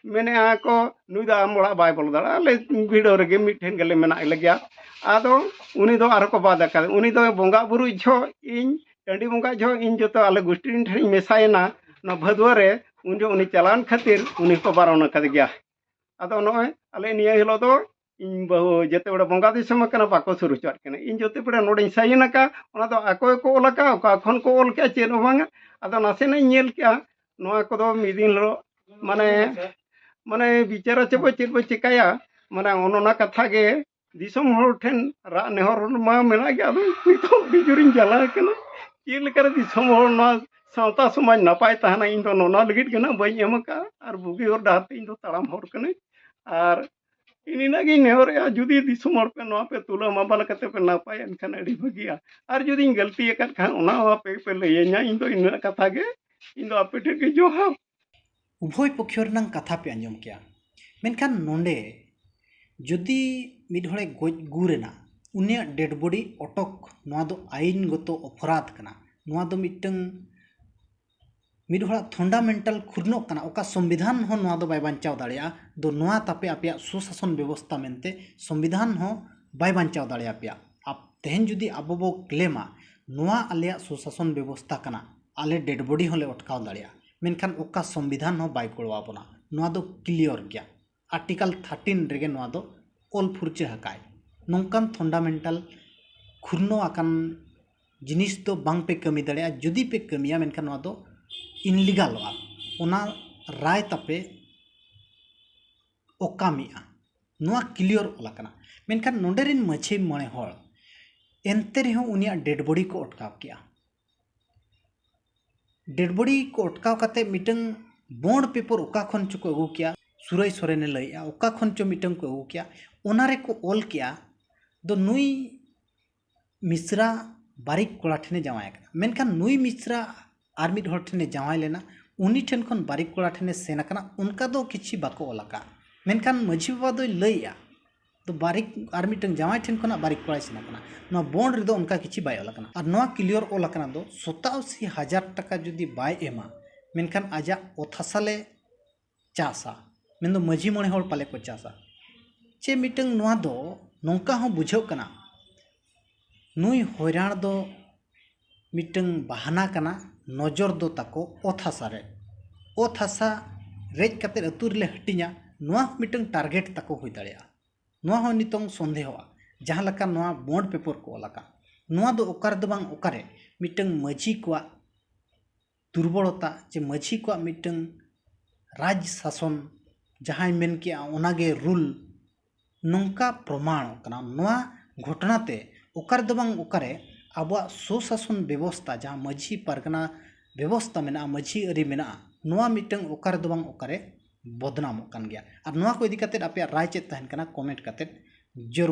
ᱢᱮᱱᱮᱫᱼᱟ ᱠᱚ, "ᱱᱩᱭ ᱫᱚ ᱟᱢ ᱚᱲᱟᱜ ᱵᱟᱭ ᱵᱚᱞᱚ ᱫᱟᱲᱮᱭᱟᱜᱼᱟ, ᱟᱞᱮ ᱵᱷᱤᱲᱟᱹᱣ ᱨᱮᱜᱮ ᱢᱤᱫ ᱴᱷᱮᱱ ᱜᱮᱞᱮ ᱢᱮᱱᱟᱜ ᱞᱮᱜᱮᱭᱟ᱾" ᱟᱫᱚ ᱩᱱᱤ ᱫᱚ ᱟᱨᱦᱚᱸ ᱠᱚ ᱵᱟᱫ ᱟᱠᱟᱫᱮ᱾ ᱩᱱᱤ ᱫᱚ ᱵᱚᱸᱜᱟ ᱵᱩᱨᱩ ᱡᱚᱦᱚᱜ ᱤᱧ, ᱴᱟᱺᱰᱤ ᱵᱚᱸᱜᱟ ᱡᱚᱦᱚᱜ ᱤᱧ ᱡᱚᱛᱚ ᱟᱞᱮ ᱜᱩᱥᱴᱤ ᱨᱮᱱ ᱴᱷᱮᱱ ᱤᱧ ᱢᱮᱥᱟᱭᱮᱱᱟ ᱱᱚᱣᱟ ᱵᱷᱟᱹᱫᱩᱣᱟᱹ ᱨᱮ, ᱩᱱ ᱡᱚᱦᱚᱜ ᱩᱱᱤ ᱪᱟᱞᱟᱣᱮᱱ ᱠᱷᱟᱹᱛᱤᱨ ᱩᱱᱤ ᱦᱚᱸᱠᱚ ᱵᱟᱨᱚᱱ ᱟᱠᱟᱫᱮ ᱜᱮᱭᱟ᱾ ᱟᱫᱚ ᱱᱚᱜᱼᱚᱭ ᱟᱞᱮ ᱱᱤᱭᱟᱹ ᱦᱤᱞᱳᱜ ᱫᱚ ᱤᱧ ᱵᱟᱹᱦᱩ ᱡᱮᱛᱮ ᱵᱮᱲᱟ ᱵᱚᱸᱜᱟ ᱫᱤᱥᱚᱢ ᱟᱠᱟᱱᱟ, ᱵᱟᱠᱚ ᱥᱩᱨ ᱦᱚᱪᱚᱣᱟᱜ ᱠᱟᱱᱟ᱾ ᱤᱧ ᱡᱮᱛᱮ ᱵᱮᱲᱟ ᱱᱚᱰᱮᱧ ᱥᱟᱭᱤᱱ ᱟᱠᱟᱫ, ᱚᱱᱟ ᱫᱚ ᱟᱠᱚ ᱜᱮᱠᱚ ᱚᱞ ᱟᱠᱟᱫ, ᱚᱠᱟ ᱠᱷᱚᱱ ᱠᱚ ᱚᱞ ᱠᱮᱫᱼᱟ ᱪᱮᱫ ᱦᱚᱸ ᱵᱟᱝᱟ᱾ ᱟᱫᱚ ᱱᱟᱥᱮᱱᱟᱜ ᱤᱧ ᱧᱮᱞ ᱠᱮᱫᱼᱟ, ᱱᱚᱣᱟ ᱠᱚᱫᱚ ᱢᱤᱫ ᱫᱤᱱ ᱦᱤᱞᱳᱜ ᱢᱟᱱᱮ, ᱢᱟᱱᱮ ᱵᱤᱪᱟᱹᱨᱟ ᱪᱮ ᱵᱚ ᱪᱮᱫ ᱵᱚ ᱪᱮᱠᱟᱭᱟ, ᱢᱟᱱᱮ ᱚᱱ ᱚᱱᱟ ᱠᱟᱛᱷᱟ ᱜᱮ ᱫᱤᱥᱚᱢ ᱦᱚᱲ ᱴᱷᱮᱱ ᱨᱟᱜ ᱱᱮᱦᱚᱨ ᱢᱟ ᱢᱮᱱᱟᱜ ᱜᱮ᱾ ᱟᱫᱚ ᱱᱤᱛᱚᱜ ᱟᱹᱰᱤ ᱡᱳᱨᱤᱧ ᱡᱟᱞᱟ ᱟᱠᱟᱱᱟ, ᱪᱮᱫ ᱞᱮᱠᱟᱨᱮ ᱫᱤᱥᱚᱢ ᱦᱚᱲ ᱱᱚᱣᱟ ᱥᱟᱶᱛᱟ ᱥᱚᱢᱟᱡᱽ ᱱᱟᱯᱟᱭ ᱛᱟᱦᱮᱱᱟ, ᱤᱧ ᱫᱚ ᱱᱚᱣᱟ ᱞᱟᱹᱜᱤᱫ ᱜᱮ ᱱᱟᱜ ᱵᱟᱹᱧ ᱮᱢ ᱟᱠᱟᱫᱼᱟ᱾ ᱟᱨ ᱵᱩᱜᱤ ᱦᱚᱨ ᱰᱟᱦᱟᱨ ᱛᱮ ᱤᱧ ᱫᱚ ᱛᱟᱲᱟᱢ ᱦᱚᱲ ᱠᱟᱹᱱᱟᱹᱧ᱾ ᱟᱨ ᱤᱧ ᱤᱱᱟᱹᱜ ᱜᱤᱧ ᱱᱮᱦᱚᱨᱮᱜᱼᱟ, ᱡᱩᱫᱤ ᱫᱤᱥᱚᱢ ᱦᱚᱲ ᱯᱮ ᱱᱚᱣᱟ ᱯᱮ ᱛᱩᱞᱟᱹ ᱢᱟᱵᱟᱞ ᱠᱟᱛᱮ ᱯᱮ ᱱᱟᱯᱟᱭᱟ, ᱮᱱᱠᱷᱟᱱ ᱟᱹᱰᱤ ᱵᱷᱟᱹᱜᱤᱭᱟ᱾ ᱟᱨ ᱡᱩᱫᱤᱧ ᱜᱟᱹᱞᱛᱤ ᱟᱠᱟᱫ ᱠᱷᱟᱱ, ᱚᱱᱟ ᱦᱚᱸ ᱟᱯᱮ ᱯᱮ ᱞᱟᱹᱭᱟᱹᱧᱟ᱾ ᱤᱧ ᱫᱚ ᱤᱱᱟᱹᱜ ᱠᱟᱛᱷᱟ ᱜᱮ, ᱤᱧ ᱫᱚ ᱟᱯᱮ ᱴᱷᱮᱱ ᱜᱮ ᱡᱚᱦᱟᱨ᱾ ᱩᱵᱷᱚᱭ ᱯᱚᱠᱷᱚ ᱨᱮᱱᱟᱝ ᱠᱟᱛᱷᱟ ᱯᱮ ᱟᱸᱡᱚᱢ ᱠᱮᱜᱼᱟ, ᱢᱮᱱᱠᱷᱟᱱ ᱱᱚᱰᱮ ᱡᱩᱫᱤ ᱢᱤᱫ ᱦᱚᱲᱮ ᱜᱚᱡ ᱜᱩᱨ ᱮᱱᱟ, ᱩᱱᱤᱭᱟᱜ dead body ᱚᱴᱚᱠ, ᱱᱚᱣᱟ ᱫᱚ ᱟᱭᱤᱱ ᱜᱚᱛᱚ ᱚᱯᱚᱨᱟᱫᱷ ᱠᱟᱱᱟ᱾ ᱱᱚᱣᱟ ᱫᱚ ᱢᱤᱫᱴᱟᱝ, ᱢᱤᱫ ᱦᱚᱲᱟᱜ fundamental ᱠᱷᱩᱨᱱᱚᱜ ᱠᱟᱱᱟ, ᱚᱠᱟ ᱥᱚᱝᱵᱤᱫᱷᱟᱱ ᱦᱚᱸ ᱱᱚᱣᱟ ᱫᱚ ᱵᱟᱭ ᱵᱟᱧᱪᱟᱣ ᱫᱟᱲᱮᱭᱟᱜᱼᱟ᱾ ᱫᱚ ᱱᱚᱣᱟ ᱛᱟᱯᱮ ᱟᱯᱮᱭᱟᱜ ᱥᱩᱥᱟᱥᱚᱱ ᱵᱮᱵᱚᱥᱛᱷᱟ ᱢᱮᱱᱛᱮ ᱥᱚᱝᱵᱤᱫᱷᱟᱱ ᱦᱚᱸ ᱵᱟᱭ ᱵᱟᱧᱪᱟᱣ ᱫᱟᱲᱮᱭᱟᱯᱮᱭᱟ᱾ ᱟᱯ-, ᱛᱮᱦᱮᱧ ᱡᱩᱫᱤ ᱟᱵᱚ ᱵᱚ claimᱟ, ᱱᱚᱣᱟ ᱟᱞᱮᱭᱟᱜ ᱥᱩᱥᱟᱥᱚᱱ ᱵᱮᱵᱚᱥᱛᱷᱟ ᱠᱟᱱᱟ, ᱟᱞᱮ dead body ᱦᱚᱸᱞᱮ ᱚᱴᱠᱟᱣ ᱫᱟᱲᱮᱭᱟᱜᱼᱟ, ᱢᱮᱱᱠᱷᱟᱱ ᱚᱠᱟ ᱥᱚᱝᱵᱤᱫᱷᱟᱱ ᱦᱚᱸ ᱵᱟᱭ ᱜᱚᱲᱚ ᱟᱵᱚᱱᱟ᱾ ᱱᱚᱣᱟ ᱫᱚ clear ᱜᱮᱭᱟ᱾ Article thirteen ᱨᱮᱜᱮ ᱱᱚᱣᱟ ᱫᱚ ᱚᱞ ᱯᱷᱩᱨᱪᱟᱹ ᱟᱠᱟᱭ᱾ ᱱᱚᱝᱠᱟᱱ fundamental ᱠᱷᱩᱨᱱᱚ ᱟᱠᱟᱱ ᱡᱤᱱᱤᱥ ᱫᱚ ᱵᱟᱝ ᱯᱮ ᱠᱟᱹᱢᱤ ᱫᱟᱲᱮᱭᱟᱜᱼᱟ᱾ ᱡᱩᱫᱤ ᱯᱮ ᱠᱟᱹᱢᱤᱭᱟ, ᱢᱮᱱᱠᱷᱟᱱ ᱱᱚᱣᱟ ᱫᱚ illegalᱚᱜᱼᱟ᱾ ᱚᱱᱟ ᱨᱟᱭ ᱛᱟᱯᱮ ᱚᱠᱟᱢᱮᱜᱼᱟ, ᱱᱚᱣᱟ clear ᱚᱞ ᱟᱠᱟᱱᱟ᱾ ᱢᱮᱱᱠᱷᱟᱱ ᱱᱚᱰᱮ ᱨᱮᱱ ᱢᱟᱹᱡᱷᱤ ᱢᱚᱬᱮ ᱦᱚᱲ, ᱮᱱᱛᱮ ᱨᱮᱦᱚᱸ ᱩᱱᱤᱭᱟᱜ dead body ᱠᱚ ᱚᱴᱠᱟᱣ ᱠᱮᱜᱼᱟ᱾ Dead body ᱠᱚ ᱚᱴᱠᱟᱣ ᱠᱟᱛᱮ ᱢᱤᱫᱴᱟᱝ bond paper ᱚᱠᱟ ᱠᱷᱚᱱ ᱪᱚᱠᱚ ᱟᱹᱜᱩ ᱠᱮᱜᱼᱟ, ᱥᱩᱨᱟᱹᱭ ᱥᱚᱨᱮᱱᱮ ᱞᱟᱹᱭᱮᱜᱼᱟ, ᱚᱠᱟ ᱠᱷᱚᱱ ᱪᱚ ᱢᱤᱫᱴᱟᱝ ᱠᱚ ᱟᱹᱜᱩ ᱠᱮᱜᱼᱟ, ᱚᱱᱟ ᱨᱮᱠᱚ ᱚᱞ ᱠᱮᱜᱼᱟ, ᱫᱚ ᱱᱩᱭ ᱢᱤᱥᱨᱟ ᱵᱟᱨᱤᱠ ᱠᱚᱲᱟ ᱴᱷᱮᱱᱮ ᱡᱟᱶᱟᱭ ᱟᱠᱟᱱᱟ᱾ ᱢᱮᱱᱠᱷᱟᱱ ᱱᱩᱭ ᱢᱤᱥᱨᱟ ᱟᱨ ᱢᱤᱫ ᱦᱚᱲ ᱴᱷᱮᱱᱮ ᱡᱟᱶᱟᱭ ᱞᱮᱱᱟ, ᱩᱱᱤ ᱴᱷᱮᱱ ᱠᱷᱚᱱ ᱵᱟᱨᱤᱠ ᱠᱚᱲᱟ ᱴᱷᱮᱱᱮ ᱥᱮᱱ ᱟᱠᱟᱱᱟ, ᱚᱱᱠᱟ ᱫᱚ ᱠᱤᱪᱷᱤ ᱵᱟᱠᱚ ᱚᱞ ᱟᱠᱟᱫ᱾ ᱢᱮᱱᱠᱷᱟᱱ ᱢᱟᱹᱡᱷᱤ ᱵᱟᱵᱟ ᱫᱚᱭ ᱞᱟᱹᱭᱮᱜᱼᱟ, ᱫᱚ ᱵᱟᱨᱤᱠ, ᱟᱨ ᱢᱤᱫᱴᱟᱝ ᱡᱟᱶᱟᱭ ᱴᱷᱮᱱ ᱠᱷᱚᱱᱟᱜ ᱵᱟᱨᱤᱠ ᱠᱚᱲᱟᱭ ᱥᱮᱱ ᱟᱠᱟᱱᱟ᱾ ᱱᱚᱣᱟ bond ᱨᱮᱫᱚ ᱚᱱᱠᱟ ᱠᱤᱪᱷᱤ ᱵᱟᱭ ᱚᱞ ᱟᱠᱟᱱᱟ᱾ ᱟᱨ ᱱᱚᱣᱟ clear ᱚᱞ ᱟᱠᱟᱱᱟ ᱫᱚ, ᱥᱚᱛᱟᱥᱤ ᱦᱟᱡᱟᱨ ᱴᱟᱠᱟ ᱡᱩᱫᱤ ᱵᱟᱭ ᱮᱢᱟ, ᱢᱮᱱᱠᱷᱟᱱ ᱟᱡᱟᱜ ᱚᱛ ᱦᱟᱥᱟ ᱞᱮ ᱪᱟᱥᱟ, ᱢᱮᱱᱫᱚ ᱢᱟᱹᱡᱷᱤ ᱢᱚᱬᱮ ᱦᱚᱲ ᱯᱟᱞᱮ ᱠᱚ ᱪᱟᱥᱟ᱾ ᱪᱮ ᱢᱤᱫᱴᱟᱝ ᱱᱚᱣᱟ ᱫᱚ ᱱᱚᱝᱠᱟ ᱦᱚᱸ ᱵᱩᱡᱷᱟᱹᱜ ᱠᱟᱱᱟ, ᱱᱩᱭ ᱦᱚᱭᱨᱟᱬ ᱫᱚ ᱢᱤᱫᱴᱟᱝ ᱵᱟᱦᱟᱱᱟ ᱠᱟᱱᱟ, ᱱᱚᱡᱚᱨ ᱫᱚ ᱛᱟᱠᱚ ᱚᱛ ᱦᱟᱥᱟ ᱨᱮ᱾ ᱚᱛ ᱦᱟᱥᱟ ᱨᱮᱡ ᱠᱟᱛᱮ ᱟᱹᱛᱩ ᱨᱮᱞᱮ ᱦᱟᱹᱴᱤᱧᱟ, ᱱᱚᱣᱟ ᱦᱚᱸ ᱢᱤᱫᱴᱟᱝ target ᱛᱟᱠᱚ ᱦᱩᱭ ᱫᱟᱲᱮᱭᱟᱜᱼᱟ᱾ ᱱᱚᱣᱟ ᱦᱚᱸ ᱱᱤᱛᱚᱝ ᱥᱚᱱᱫᱮᱦᱚᱜᱼᱟ᱾ ᱡᱟᱦᱟᱸ ᱞᱮᱠᱟ ᱱᱚᱣᱟ bond paper ᱠᱚ ᱚᱞ ᱟᱠᱟᱫ, ᱱᱚᱣᱟ ᱫᱚ ᱚᱠᱟ ᱨᱮᱫᱚ ᱵᱟᱝ ᱚᱠᱟᱨᱮ ᱢᱤᱫᱴᱟᱝ ᱢᱟᱹᱡᱷᱤ ᱠᱚᱣᱟᱜ ᱫᱩᱨᱵᱚᱞᱚᱛᱟ, ᱪᱮ ᱢᱟᱹᱡᱷᱤ ᱠᱚᱣᱟᱜ ᱢᱤᱫᱴᱟᱝ ᱨᱟᱡᱽ ᱥᱟᱥᱚᱱ ᱡᱟᱦᱟᱸᱭ ᱢᱮᱱ ᱠᱮᱜᱼᱟ, ᱚᱱᱟᱜᱮ rule, ᱱᱚᱝᱠᱟ ᱯᱨᱚᱢᱟᱬᱚᱜ ᱠᱟᱱᱟ᱾ ᱱᱚᱣᱟ ᱜᱷᱚᱴᱚᱱᱟ ᱛᱮ ᱚᱠᱟ ᱨᱮᱫᱚ ᱵᱟᱝ ᱚᱠᱟᱨᱮ ᱟᱵᱚᱣᱟᱜ ᱥᱩᱥᱟᱥᱚᱱ ᱵᱮᱵᱚᱥᱛᱷᱟ, ᱡᱟᱦᱟᱸ ᱢᱟᱹᱡᱷᱤ ᱯᱟᱨᱜᱟᱱᱟ ᱵᱮᱵᱚᱥᱛᱟ ᱢᱮᱱᱟᱜᱼᱟ, ᱢᱟᱹᱡᱷᱤ ᱟᱹᱨᱤ ᱢᱮᱱᱟᱜᱼᱟ, ᱱᱚᱣᱟ ᱢᱤᱫᱴᱟᱝ ᱚᱠᱟ ᱨᱮᱫᱚ ᱵᱟᱝ ᱚᱠᱟᱨᱮ ᱵᱚᱫᱱᱟᱢᱚᱜ ᱠᱟᱱ ᱜᱮᱭᱟ᱾ ᱟᱨ ᱱᱚᱣᱟ ᱠᱚ ᱤᱫᱤ ᱠᱟᱛᱮᱫ ᱟᱯᱮᱭᱟᱜ ᱨᱟᱭ ᱪᱮᱫ ᱛᱟᱦᱮᱱ ᱠᱟᱱᱟ, comment ᱠᱟᱛᱮᱫ ᱡᱟᱹᱨᱩᱲ